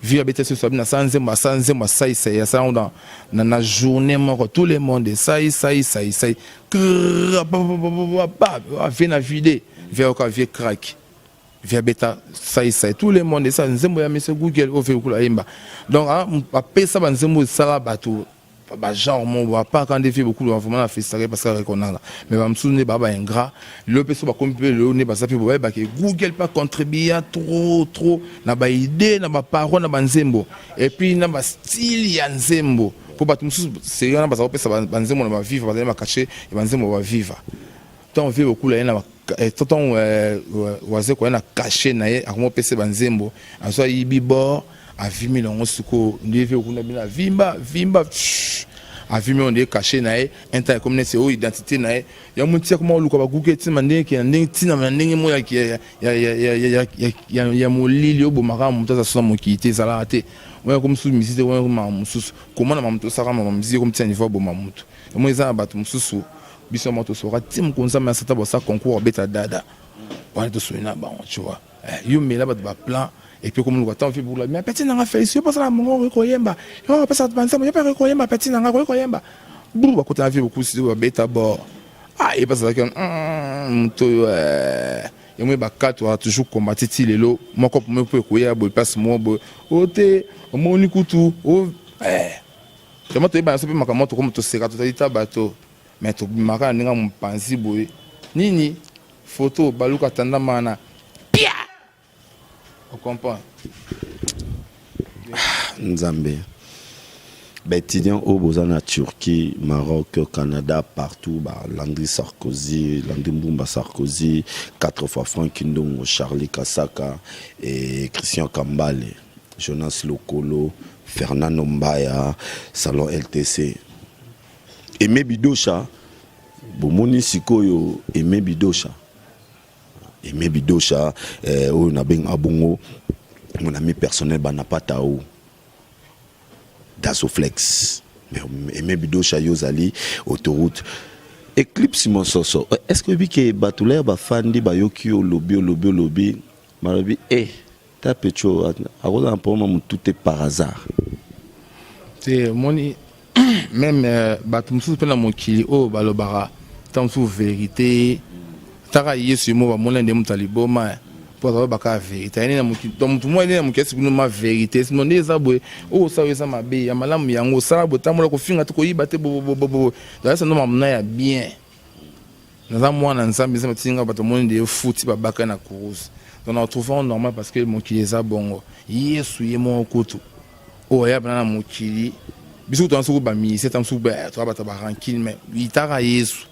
vie abeta so sabi na sa nzembo asa nzembo asai sai asa na na journée moko tout le monde sai sai sai sai vie na vide vie oka vie crack vie abeta sai sai tout le monde esa nzembo ya monsieur Google oyo vie okula yemba. Donc apesa banzembo esala bato bagenre mo bapaka nde vie beaucoup vraiment na festare parce que reconnaître, mais bamosusu nde baa baingrat. Lelo mpe so bakomi mpe lelo nde baza mpe bayebake Google mpe acontribua trop trop na baidée, na baparole, na banzembo et puis na bastyle ya nzembo, mpo bato mosusu seri wana baza kopesa banzembo na baviva, bazali bacachet ya banzembo baviva. Ntango vie bokula ye na ntango Wazekwa ye na cachet na ye, akoma opesa banzembo, azwa ayibi bord, avimi nango. Sikoyo nde vie okunda bino avimba vimba, avimi oyo nde cachet na ye. Un temps ekomi neti oyo identité na ye. Yango ntia koma oluka baGoogle ntina ndenge na ndenge ntina na ndenge moko ya molili obomaka moto aza so na mokili te, ezalaka te. Oyo komi mosusu misi te, oyo makambo mosusu komona makambo tosaka mama misi ekomi tia niveau aboma motu. Yango eza na bato mosusu, biso moko tosoka ti mokonzi Nzambe asata bosa concours abeta dada wana, tosoli na bango, tu vois. Yo mela bato baplan et puis comme luka ntango fi bula, mais petit nanga Félix, yo pasala mongo okoki koyemba, yo opesa bato banzembo, yo mpe okoki koyemba, petit nanga okoki koyemba. Buru bakota na vie beaucoup si babeta bord, ah, ye mpasi azalaki moto oyo yango bakate wana toujours combattre ti lelo. Moko mpo ekoya boye, place moko boye oyo te, omoni kutu vraiment toyebana so mpe makambo tokoma toseka, tozali ta bato, mais tobimaka na ndenge ya mopanzi boye. Nini photo baluka tandama wana pia, ocomprendre? Nzambe, baétudiant oyo boza na Turquie, Maroc, Canada, partout, balandri Sarkozy, Landri Mbumba Sarkozy, quatre fois, Frank Ndongo, Charlie Kasaka et Christian Kambale, Jonas Lokolo, Fernando Mbaya, Salon LTC, Aimé Bidosha. Bomoni sikoyo Aimé Bidosha, Aimé Bidosha oyo nabenga bongo mon ami personnel, banapata o Dasoflex. Mais Aimé Bidosha, yo ozali autoroute Eclipse Mososo. Est ce que oyebi ke bato lere bafandi bayoki olobi olobi olobi, balobi e ta pecho akozala mpoma motu te par hasard? Te, omoni, même bato mosusu mpe na mokili oyo balobaka ntango mosusu vérité taka Yesu mo bamona nde moto aliboma mpo azalobaka vérité ayeni na mokili. Donc motu moko ayeni na mokili esi bino ma vérité, sinon nde eza boye, oyo osala oyo eza mabe, ya malamu yango osala boye, tambola, kofinga te, koyiba te, bobobobobo. Donc esa ndo makambo ya bien. Naza mwana Nzambe, Nzambe atinga bato omoni nde efuti babaka na kuruse. Donc na retrouve normal parce que mokili eza bongo. Yesu ye moko kutu oyo aya bana na mokili, biso kutu soki baministre ta mosusu toa bato barancune, mais itaka Yesu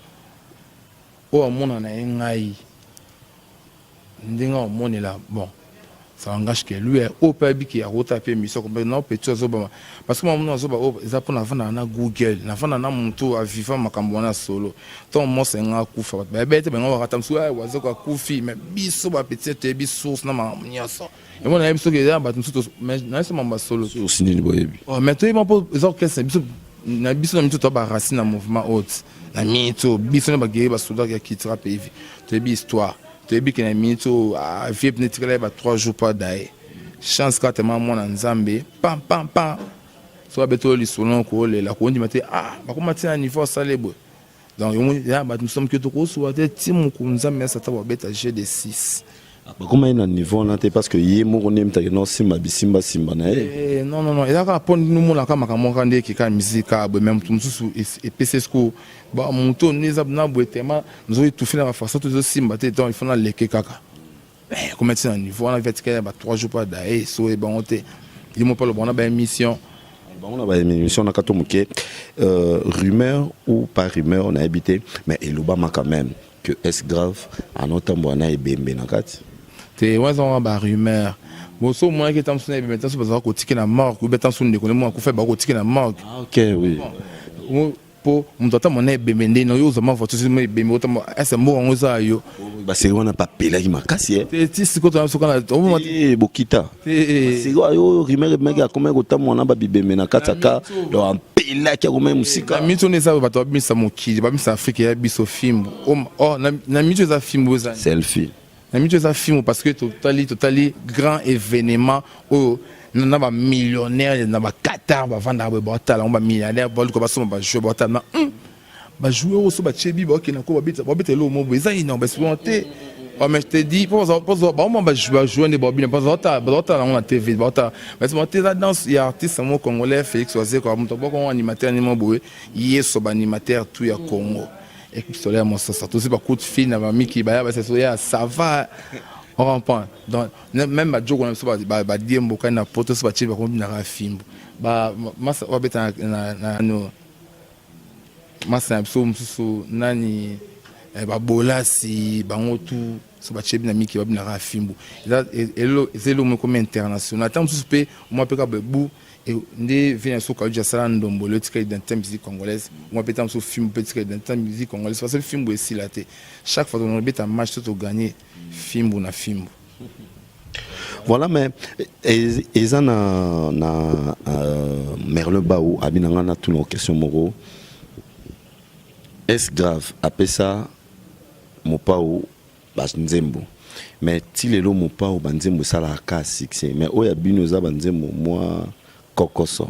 oyo amona na ye ngai ndenge aomonela. Bon, ça engage que lui oyo mpe ayebiki akota mpe émission na petit azobama, parce que mamona azoba oyo eza mpo navandaka na Google, navanda na motu aviva makambo wana solo. Ntongo moso enga akufa, bato bayebi ete bango bakata mosusu Wazoko akufi, mais biso bapetit toyebi source na makambo nyonso. Yango nayebi soki eza na bato mosusu, mais nayebi so makambo ya solo. Source nini boyebi? Mais toyebi mpo eza orchestre biso na biso na mito toa baracine na mouvement haute na mito biso na bageye basoda ya Cultura Pays Vie. Toyebi histoire, toyebi ke na minute oyo vie pene etikala ye ba 3 jours po adaye chance kaka tema mwana Nzambe pam pam pam. So babeti oyo lisolo kolela kondima te, ah, bakoma ntina niveau asale boye. Donc ya bato mosusu moke tokosuwa te ti mokolo Nzambe asata babeta jeu de 6. Bakoma ye na niveau wana te parce que ye moko nde mutaki no simba bisimbasimba na ye. Non, non, non, eza kaka mpo nomonaka makambo moko nde ekeka misike kaka boye, mais motu mosusu epesi esiko moto nde eza na boye tema nazoetufi na bafaçon to ezosimba te. Donc il faut naleke kaka koma ti na niveau wana vie atikali ya ba 3 jours po adaye so ebango te, ye mo mpo aloba wana baémission. Bango na baémission na kato moke, rumeur ou pas rumeur, nayebi te, mais elobama quand même que est grave anotambola na ebembe na kati. Te, wana eza wana barumeur. Boso omonaki eta mosusu na ebembe, ta mosusu bazalaka kotika na morgue obe ta mosusu ndeko nde mo akufa, bakotika na morgue. Ah, ok, oui. Mpo moto ata mona ebembe nde na yo ozama voiture mo ebembe otamba ese mboka yango eza yo. Baseri wana bapelaki makasi. Te, ti sikoyo toza soka na bokita. Seri oyo rumeur ebimaki, akomaki kotambola na babibembe na kati ya ka donc. Apelaki akomai mosika. Na miniti oyo eza bato babimisa mokili, babimisa Afrike ya biso fimbu. Oh, na miniti eza fimbu, eza selfie. Na miniti eza fimbu, parce que totali grand événement oyo na bamillionnaire na baQatar bavandaka boye, baotala yango. Bamillionnaire baluka basomba bajoueur, baotala na bajoueur oyo so batie bi bakokenda ko babeta eloko mo boye, eza ino basipona te. Oh, mais je te dis, baoma bajoueur nde babina, bazotala yango na TV, baotala te. Eza danse ya artiste moko congolais, Félix Wazekwa, moto aboko animateur nimo boye, ye so baanimateur tout ya Congo, équipe solaire mosasa. Tozi bacoup de fil na bamiki baya baseso ya ça va, on comprend. Donc même bajoko na biso badie mboka na poto so batie, bakomobinaka fimbu. Masa babeta na no masa na biso mosusu nani, babolasi bango tu so batie bina miki, babinaka fimbu. Eza eloko moko international. Ata mosusu mpe omwa mpe ka bebu nde vi na biso Kaluji asala ndombolo, etika identité musique congolaise. Omwa mpe ta mosusu fimbu mpe etika identité musique congolaise, parce que fimbu esila te. Chaque fois tobeta match to toganye, fimbu na fimbu. Voilà, mais eza na Merlin Bao abi na nga na tuna question moko. Est grave apesa Mopao banzembo, mais ti lelo Mopao banzembo esalaka ka succès, mais oyo ya bino eza banzembo mwa kokoso.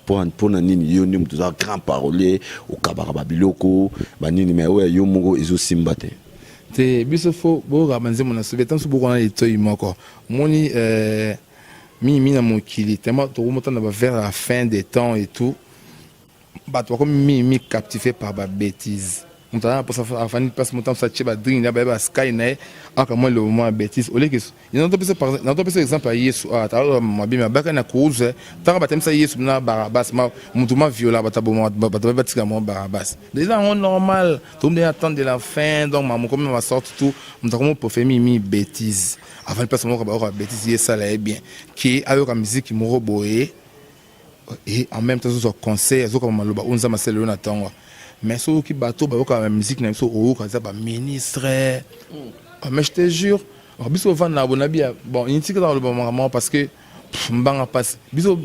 Mpona nini? Yo nde moto oza grand parolier, okabaka babiloko banini, mais oyo ya yo moko ezosimba te. Te, biso fo boyoka banzembo na sobe, ntanso bokona litoi moko. Omoni, mingimingi na mokili, tellement tokomotana ba vers la fin des temps et tout, bato bakomi mingimingi captivé par babêtise. Moto aza na mposa, afandi place moto mosu atie badrink na baye basky na ye, aka mwa elobo mwa bêtise oleki. Natopesa exemple ya Yesu. Mabe abaki na kuruze, ntango batemisa Yesu na Barabas, motu ma viola bato, bato batika mwa Barabas. Eza yango normal, tokomi attendre de la fin. Donc mamokomi na basorte tout, moto akomi préféré mimi bêtise, afandi place moko, bayoka bêtise, ye esala ye bien ke ayoka musique moko boye et en même temps azozwa conseil, azokama maloba oyo Nzambe asala yo na ntongo. Mais soki bato bayokaka bamusique na biso, oyoka eza baministre. Mais je te jure, biso ovanda na bonabi ya bon initiki, eza koloba makambo parce que mbanga mpasi. Biso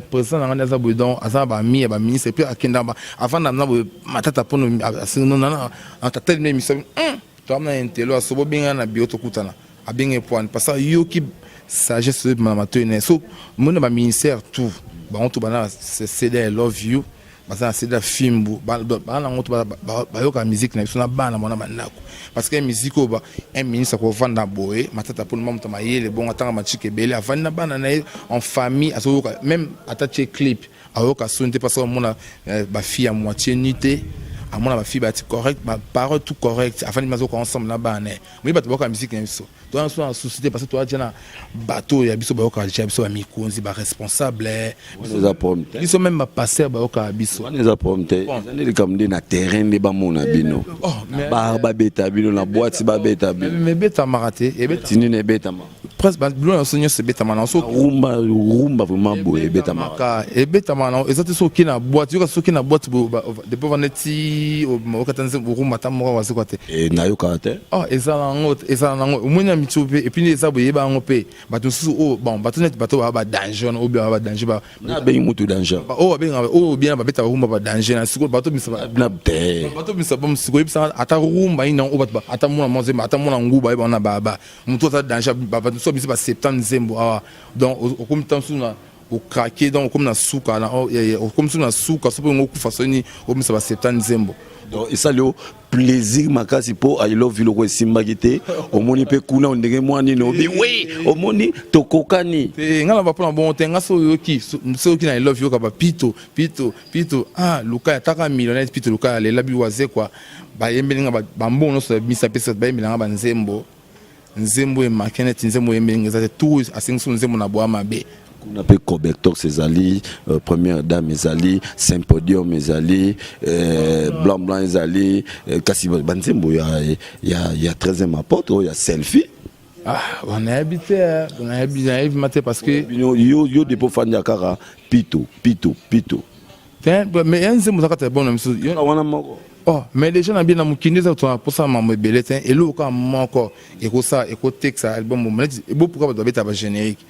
président na ngai aza boye, donc aza na bami ya baministre, et puis akenda, avanda na boye matata mpono atatelemi émission toamna intelo aso bobenga na bio, tokutana, abenge poine parce que ayoki sagesse oyo ebima na matoi na ye. So mona baministère tout, bango to bana CD I Love You, baza na CD ya fimbu, bana nango to bayokaka musique na biso na bana mwana bandako, parce que musique oyo un ministre akovanda boye matata mpona ma moto mayele bongo, atanga machike ebele, avandi na bana na ye en famille, azoyoka. Même ata tie clip, ayoka soni te, parce que amona bafille ya moitié nu te, amona bafille bati correct, baparole tout correct, afandi mazoka ensemble na bana na ye. Moyi bato bayoka musique na biso, toza so na souci te, parce que toza tia na bato ya biso bayokaka tia biso, bamikonzi, baresponsable biso, même bapasteur bayokaka biso. Wana eza problème te, eza nde likambo nde na terrain nde bamona bino na bar, babeta bino na boîte, babeta bino. Ebetamaka te. Tinini ebetama? Presque biloko na biso nyonso ebetama na so. Rumba, rumba vraiment boye ebetamaka? Ebetamaka na eza te. Soki na boîte yoka, soki na boîte depuis vanda ti okata nzembo rumba ata moko wazikwa te. Nayokaka te. Oh, eza nango, eza nango. Omoni na mitio mpe, et puis eza boye, yeba yango mpe bato mosusu oyo, bon, bato neti bato baa badanger wana, oyo baa badanger. Nabengi mutu danger? Oyo babengaka oyo bien babetaka rumba badanger na sikoyo bato bisa. Na te. Bato bisa bo sikoyo yebisanga ata rumba nini oyo bato, ata mona mwa nzembo, ata mona nguba yeba wana baba motu aza danger. Bato mosusu babisi ba 70 nzembo awa, donc okomi ta mosusu na okrake, donc okomi na suka, okomi susu na suka so mpo yango okufa soni obimisa ba 70 nzembo. Donc esali yo plaisir makasi mpo I Love You loko esimbaki te. Omoni mpe kuna ndenge mwa nini obi wi, omoni tokokani. Te, nga na bapona bongo te. Nga so oyoki, so oyoki na I Love You, yoka bapito pito pito, ah luka ataka millionnaire pito luka alela bi Wazekwa, bayembeli nga bambongo nyonso misa pesa, bayembeli nga banzembo, nzembo emake neti nzembo oyembeli nga eza te. Tour asengisi nzembo na bwa mabe. Kuna mpe Cobectox ezali, première dame ezali, Saint Podium ezali, blanc blanc ezali, kasi banzembo ya 13e apôtre oyo ya selfie. Ah, nayebi te, nayebi, nayebi ma te, parce que Bino yo depo ofandi kaka pito pito pito. Te, mais ya nzembo eza kati ya bona miso. Wana moko. Oh, mais déjà na bien na mokili eza tona mposa mambo ebele te. Eloko kaka moko ekosala, ekotekisa album neti ebopuka, bato babeta bagénérique.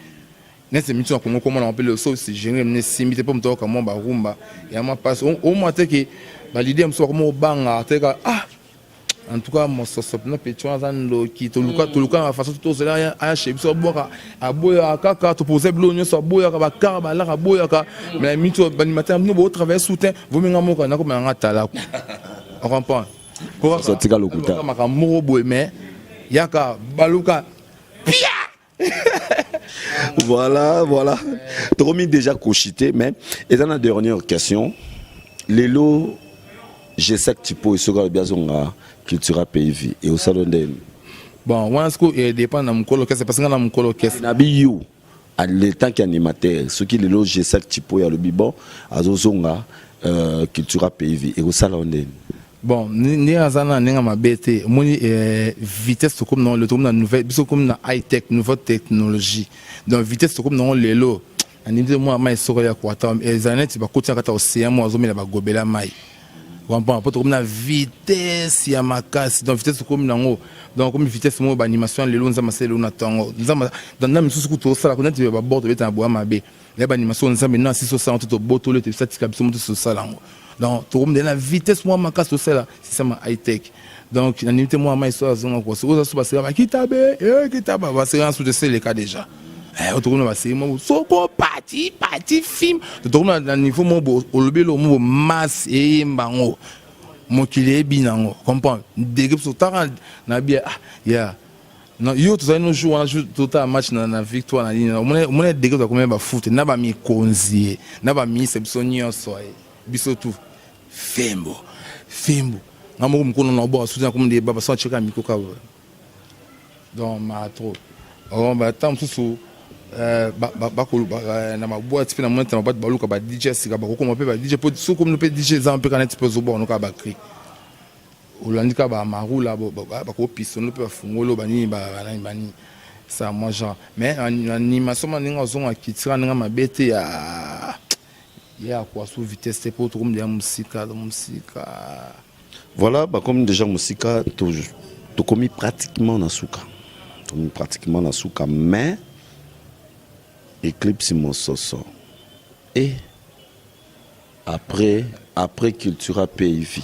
Neti mitu na Congo komona mpe le so si génère ne simbi te po moto ayoka mwa barumba ya mwa pasi omwa te ke ba leader mosusu bakoma obanga te ka ah en tout cas mososo mpena petit wana aza ndoki toluka toluka na façon tozela aya chez biso abwaka aboyaka kaka topose biloko nyonso aboyaka bakara balaka aboyaka mais mitu baanimateur bino botravaille soutien vominga moko nakomela nga talaku ocomprendre. Tika lokuta. Makambo moko boye mais yaka baluka pia. Voilà, voilà. Tokomi déjà koshite, mais eza na dernière question. Lelo Jesek Tipo esoki alobi azonga Cultura Pays Vie e osala ndeni? Bon, wana siko dépend na mokolo kese, parce que nga na mokolo kese. Na bi yo le tant qu'animateur, soki lelo Jesek Tipo alobi bon azozonga Cultura Pays Vie, ekosala ndeni? Bon, ndenge aza na ndenge mabe te, omoni vitesse tokomi nango lelo, tokomi na nouvelle, biso komi na high tech, nouvelle technologie. Donc vitesse tokomi nango lelo, andimi te mwa mai soko ya kwata ezala neti bakoti na kati ya océan mo azomela bagobela mai, comprendre? Po tokomi na vitesse ya makasi. Donc vitesse tokomi nango, donc komi vitesse moko baanimation lelo, Nzambe asali lelo na ntongo, Nzambe na misusu kutu tosalaka neti babord tobeta na boya mabe ya baanimation. Nzambe na asisi osala to tobotoli te, biso tika biso moto tosala yango. Donc tokomi na vitesse mwa makasi, tosala système high tech. Donc nandimi te mwa mai so azonga kwa soki oza so baseka bakitabe kitaba baseka so toseleka déjà. Tokomi na baseri moko soko pati pati film, tokomi na niveau moko olobi eloko moko masse eyemba yango, mokili eyebi nango, comprendre dege biso taka na bia. Ah ya yo tozali no jour wana jour totala match na victoire na nini, omoni dege tokomi bafute na bamikonzi ye na baministre, biso nyonso ye biso tu fembo fembo. Nga moko mokolo na obwaka suti nakomi nde baba so atiaka micro kaka. Donc ma trop bata mosusu na baboîte mpe na moni na baboîte baluka ba DJ sika bakokoma mpe ba DJ, po soki komi mpe DJ eza mpe kaka neti mpe ozobwaka no kaka bacri, olandi kaka bamarula bakopisono mpe bafungoli banini banani banini ça moi genre. Mais animation ma ndenge azonga kitira ndenge mabe te ya ye akwa su vitesse te, po tokomi deya mosika mosika. Voilà, bakomi déjà mosika, tokomi pratiquement na suka, tokomi pratiquement na suka. Mais Eclipse Mososo et après Cultura Pays Vie,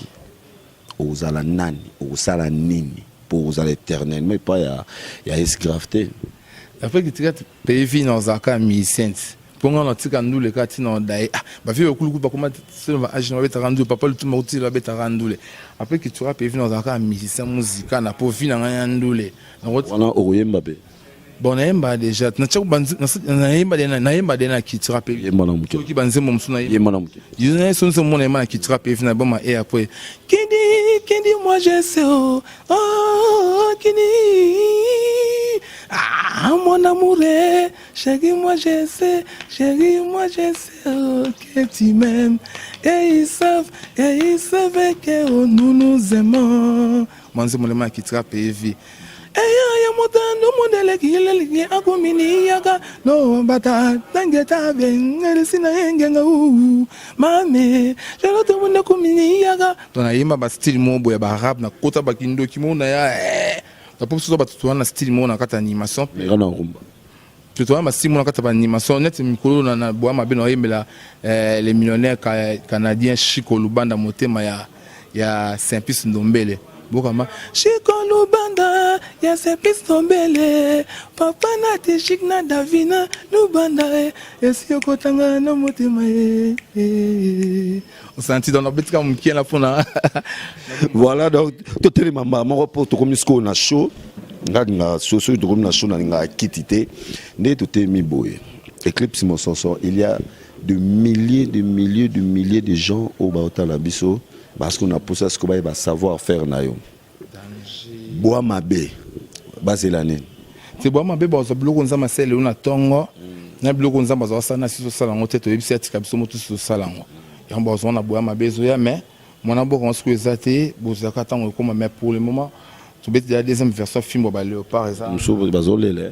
ozala nani, okosala nini mpo ozala éternellement epai ya Esgrave te? Après Cultura Pays Vie, na ozalaka musicien te, mpo nga natika ndule kaka ntina odaye bavie bakuluku bakoma sino ba age na babetaka ndule, papa Lutumba kutila babetaka ndule. Après Cultura Pays Vie, na ozalaka musicien muzika na po vi na ngai ya ndule. Wana okoyemba mpe? Bon, nayemba déjà, nayemba de na Cultura Pays. Yemba na moke. Soki banzembo mosusu Yemba na moke. So nzembo mona yemba na Cultura Pays na boma e après kindi kindi moi je sais oh, oh kindi ah mon amour chéri, moi je sais, chéri, moi je sais oh, que tu m'aimes et ils savent que oh, nous nous aimons. Mwanzembo lema ya Cultura Pays Vie eya ya motando mondeleki eleliki akomini yaka no bata tangeta bengelisi na yengenga u mame jelote munde komini yaka. Donc nayemba bastyle moko boye ya barap, nakota bakindoki moko na ya po biso bato toza na style moko na kati ya animation. Meka na rumba. Toza na bastyle moko na kati ya baanimation neti mikolo na boya mabe na oyembela le millionnaire canadien Chico Lubanda, motema ya Saint-Pis Ndombele, bokama Chico Lubanda ya Saint-Pis Ndombele, papa na te Chic na Davina Lubanda, esi okotanga na motema ye osanti. Donc nabetika mokie na mpona. Voilà, donc totelema mbala moko mpo tokomi sikoyo na show. Nga lingaka soki tokomi na show, nalingaka kiti te. Nde totelemi boye, Eclipse Mososo, il y a de milliers de milliers de milliers de gens oyo baotala biso parce que na posa sikoyo bayeba savoir faire na yo. Bwa mabe, bazela nini? Te, bwa mabe bazwa biloko Nzambe asala lelo na ntongo na biloko Nzambe azwa asala na si tosala yango te. Toyebisi atika biso mo tosi tosala yango, yango bazwa na boya mabe ezoya. Mais mwana mboka ngo sikoyo eza te, bozalaka ntango ekóma. Mais pour le moment tobeti deja deuxième version fimbo baléopard eza. Mosusu bazolela.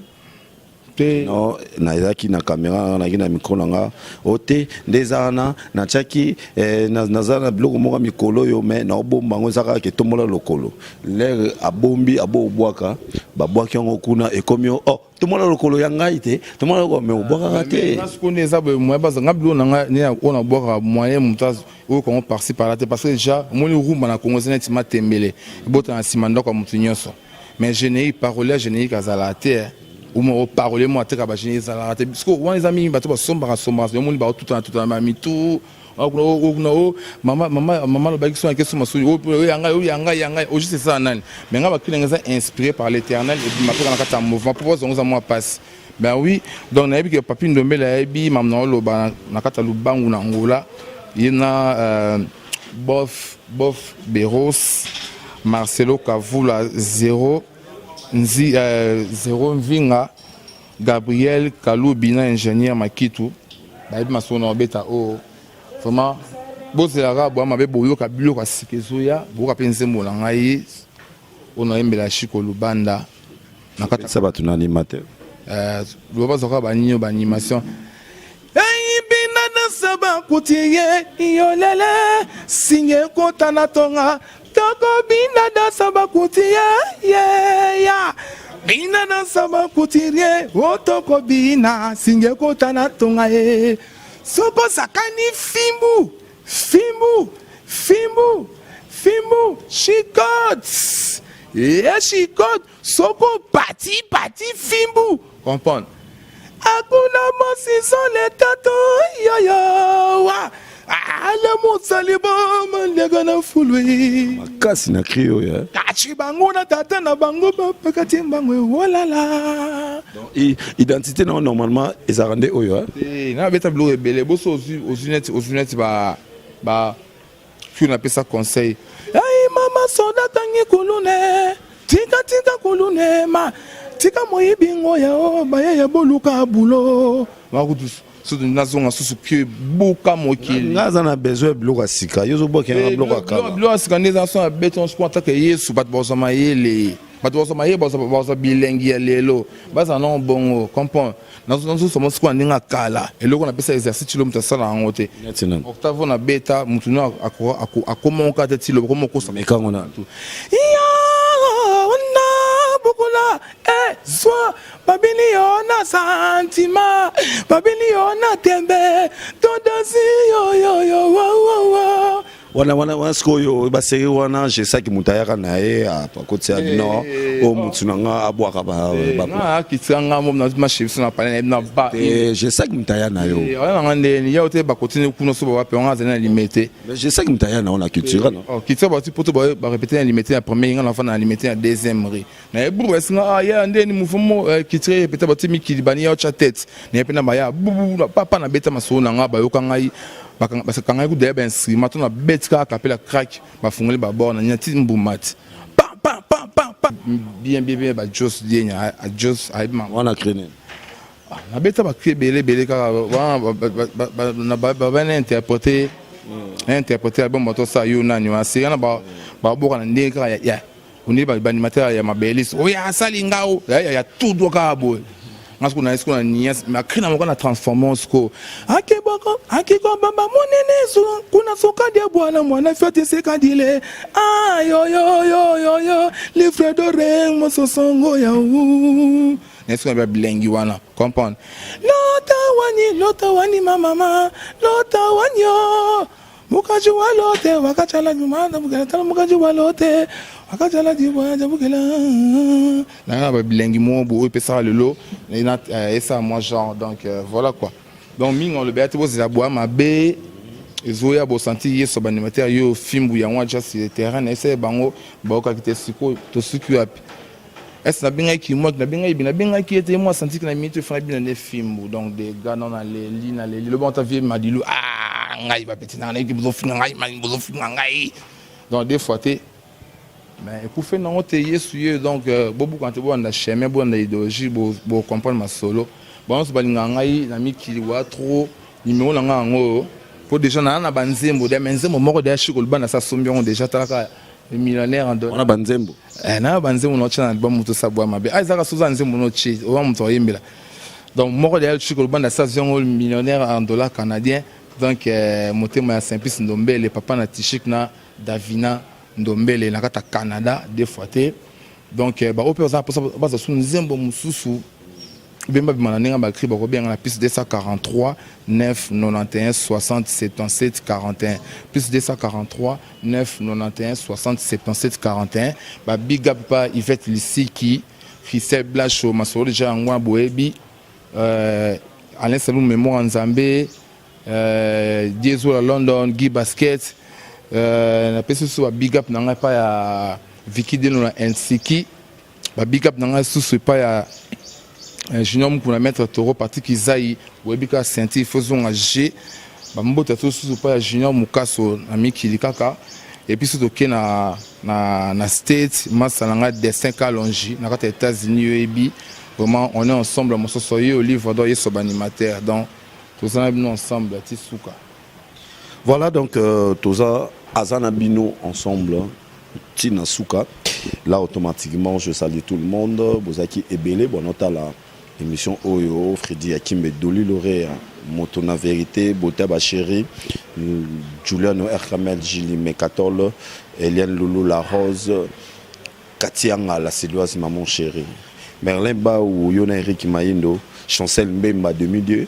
Te. Non, nazalaki na caméra, nazalaki na micro na nga o te. Nde eza wana, natiaki naza na biloko moko ya mikolo oyo, mais naobomba yango. Eza kaka ketombola lokolo lere abombi abo obwaka, babwaki yango kuna, ekomi o oh, tombola lokolo ya ngai te, tombola lokolo, mais obwakaka te. Nga sikoyo nde eza boye, moyen baza nga biloko na nga nde oyo nabwakaka, moyen moto oyo kango par-ci par-là te, parce que déjà omoni rumba na Kongo eza neti matembele, ebota na nsima ndako ya motu nyonso. Mais générique, parolier générique azalaka te. Uma oparolier mo ateka bagénérique ezalaka te. Sikoyo wana eza mingi, bato basombaka sombaka, omoni baotutana tutana bamitu kuna o mama mama mama alobaki so nake soma soki oyo yanga, oyo yanga, yanga au juste esala nani. Mais nga bakri nanga eza inspiré par l'Éternel, ebima mpe na kati ya mouvement mpo bazongo eza mwa pasi. Ben oui, donc nayebi ke Papi Ndombele ayebi mamu na oloba na kati ya lubangu na Ngola ye na Bof Bof Beros Marcelo Kavula zero nzi, zero Mvinga Gabriel Kalubi na ingénieur Makitu, bayebi masolo na obeta oyo. Vraiment bozelaka bwa mabe, boyoka biloko ya sika ezoya, boyoka mpe nzembo na ngai oyo nayembela Chiko Lubanda na kati. Sa bato na animateur. Loba bazwaka banini baanimation eyibina na saba kuti ye yolele singe kota na tonga tokobina dansa bakuti ye ye ya bina dansa bakuti ye o tokobina singe kota na tonga ye soko sakani fimbu fimbu fimbu fimbu chikot ye chikot soko pati pati fimbu comprendre akuna mosisole tato yoyo wa ale mosali bomaliaka na fulwe. Makasi na cri oyo, eh. Kachi bango na tata na bango bapakati bango ewolala. Donc identité na yo normalement ezalaka nde oyo, eh? Te, na beta biloko ebele. Boso ozwi neti ba fio, napesa conseil ai mama soda tangi kulune, tika tika kulune ma tika moyibi ngoya o bayaya boluka bulo makutu susu nazonga susu ke buka mokili. Nga aza na besoin ya biloko ya sika, yo ozobwakela biloko ya kala. Biloko ya sika nde eza so na beton siko atake Yesu. Bato bazwa mayele, bato bazwa mayele, bazwa bilengi ya lelo, bazala nango bongo comprendre. Nazosoma sikoyo na ndenge ya kala, eloko napesa exercice tilo moto asala yango te. Neti nani? Octave na beta motu no akomonka te ti lobo koma okosa. Mekango na Ya na bukola e zwa babini yo na santima babini yo na tembe todasi yoyoyo wawawa. Wana sikoyo baseri wana, jesaki moto ayaka na ye akotia no oyo motu na nga abwaka. Nga akitisa nga mo mashebisi na pale na ba. Jesaki moto aya na yo. Oya nanga ndeni ya te, bakotini kuna so bawape wanga azali na Limete. Jesaki moto aya na yo na culture, no? Culture bati poto barépété na Limete ya premier, nga nafa na Limete ya deuxième rue na ye buru esinga ah ya ndeni mouvement culture répété bati mikili bani ya otya tête na ye mpe na baya bubu papa na beta masolo na nga, bayoka ngai bakangaki kuda ya bainstrument to na beti kaka kapela crack, bafungoli babord na nyati mbuma ti pam pam pam pam pam, bien bien bien. Bajos dienya ajos ayebi. Wana cri nini? Nabeta bacri ebele ebele kaka babana interprété interprété album bato osala yo nani wana seri wana, baboka na ndenge kaka ya ondeli baanimateur ya mabelisi oyo asali ngao ya tout droit kaka boye. Nga sikoyo naye sikoyo na nias macri na moko na transforme sikoyo akeboko akikobamba monene su kuna soka dia bwana mwana fiati sekadile ayoyoyoyoyo lifredo reng mososongo ya u naye sikoyo na bilengi wana comprendre lota wani lota wani mamama lota wani yo mukaji wa lote wakachala nyuma bukela tala mukaji wa lote wakachala dibwaja bukela nanga na babilengi moko boye oyo epesaka lelo esala mwa genre. Donc voilà quoi. Donc mingi olobi ate bozela bwa mabe ezoya, bosanti Yesu baanimateur yo fimbu yango aja sur le terrain na esala bango bayokaki te. Sikoyo tosuki wapi? Ese nabengaki mwaki, nabengaki nabengaki ete ye mwa santiki na minute efana bino nde fimbu. Donc des gars non, naleli naleli loba ota vie madilu ah ngai bapeti nanga nayoki bozofinga ngai bozofinga ngai. Donc des fois te, mais ekufe nango te Yesu ye. Donc bobukana te, bolanda chemin, bolanda idéologie, bocomprendre masolo. Bango nyonso balingaka ngai na mikili wa trop numéro na ngai yango oyo po déjà naa na banzembo de mais nzembo moko deya Chiko Lubanda sa sombi yango déjà, talaka millionnaire en wana banzembo. Na banzembo na otya na album moto osabwa mabe ah ezaka soza nzembo na otie owa moto oyembela. Donc moko deya Chiko Lubanda sa zongo millionnaire en dollars canadiens. Donc motema ya Simplice Ndombele, papa na Tishik na Davina Ndombele na kata Canada deux fois te. Donc ba oyo mpe baza na mposa bazwa su nzembo mosusu, bemba bima na ndenge bacri, bakobenga na plus 243 9 91 60 77 41, plus 243 9 91 60 77 41. Babig up pa Yvette Lisiki, Christelle Blacho, masolo deja yango wana boyebi. Alain Salou, mémoire Nzambe, Dieso la London, Guy Basket. Napesi susu babig up na ngai epai ya Vicky Deno na Helsinki, babig up na ngai susu epai ya Junior Mukuna, Maître Toro, Patrik Izai, boyebi kaka ceinture fo zonga g. Bambota to susu epai ya Junior Mukaso na mikili kaka. Et puis so toke na State, masala ngai Destin Kalongi na kati ya États-Unis, oyebi vraiment, on est ensemble. Mososo ye Olive do yeso baanimateur, donc toza na bino ensemble ti suka. Voilà, donc toza aza na bino ensemble tina suka. Là, automatiquement, je salue tout le monde. Bozaki ebele bonotala émission oyo, Freddy Akimbe, Doli Loré, moto na vérité, Bota Bachéri, Juliano Erkamel, Gili Mekatol, Eliane Loulou La Rose, Katianga la Céloise, maman chérie, Merlin Baou, Yona Eric Mayindo, Chancel Mbemba 2002,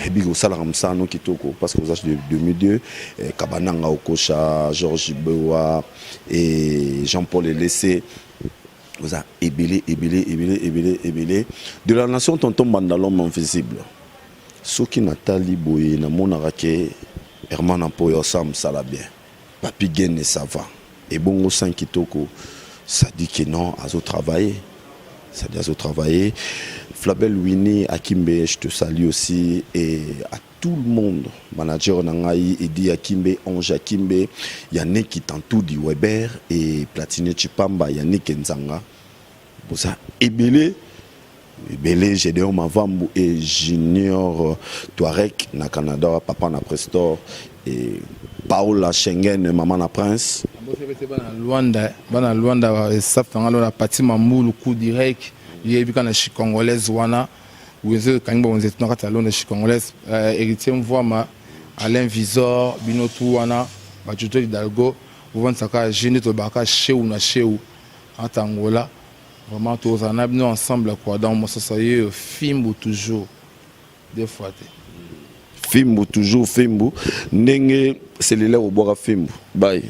ebi kosalaka mosala no kitoko parce que oza de 2002, Kabananga Okosha, Georges Bewa et Jean-Paul Elese, oza ebele ebele ebele ebele ebele de la nation. Tonton Bandalhomme invisible, soki natali boye, namonaka ke Herman Ampoyo asala mosala bien, Papi Gene, ça va, ebongo san kitoko, ça dit que non, azo travailler, ça dit azo travailler. Flabel Winnie Akimbe, je te salue aussi et à tout le monde, manager na ngai Edi Akimbe, Ange Akimbe, Yannick Tantoudi Weber et Platine Chipamba, Yannick Nzanga, boza ebele ebele. Gédéon Mavambu et Junior Touareg na Canada, papa na Prestor et Paola Schengen, maman na Prince. Bana Luanda, bana Luanda, staff nanga lona Pati Mambulu, coup direct, yebi kaka na chi congolaise wana wenze ekangi bawenze na kati ya Londres, chi congolaise, Héritier Mvwama, Alain Visor, bino tu wana, bajojo Hidalgo, bovandisaka je nde tolobaka sheu na sheu ata Angola. Vraiment, tozala na bino ensemble quoi. Donc mososo ye fimbu toujours, deux fois te. Fimbu toujours, fimbu ndenge selile kobwaka fimbu. Bye.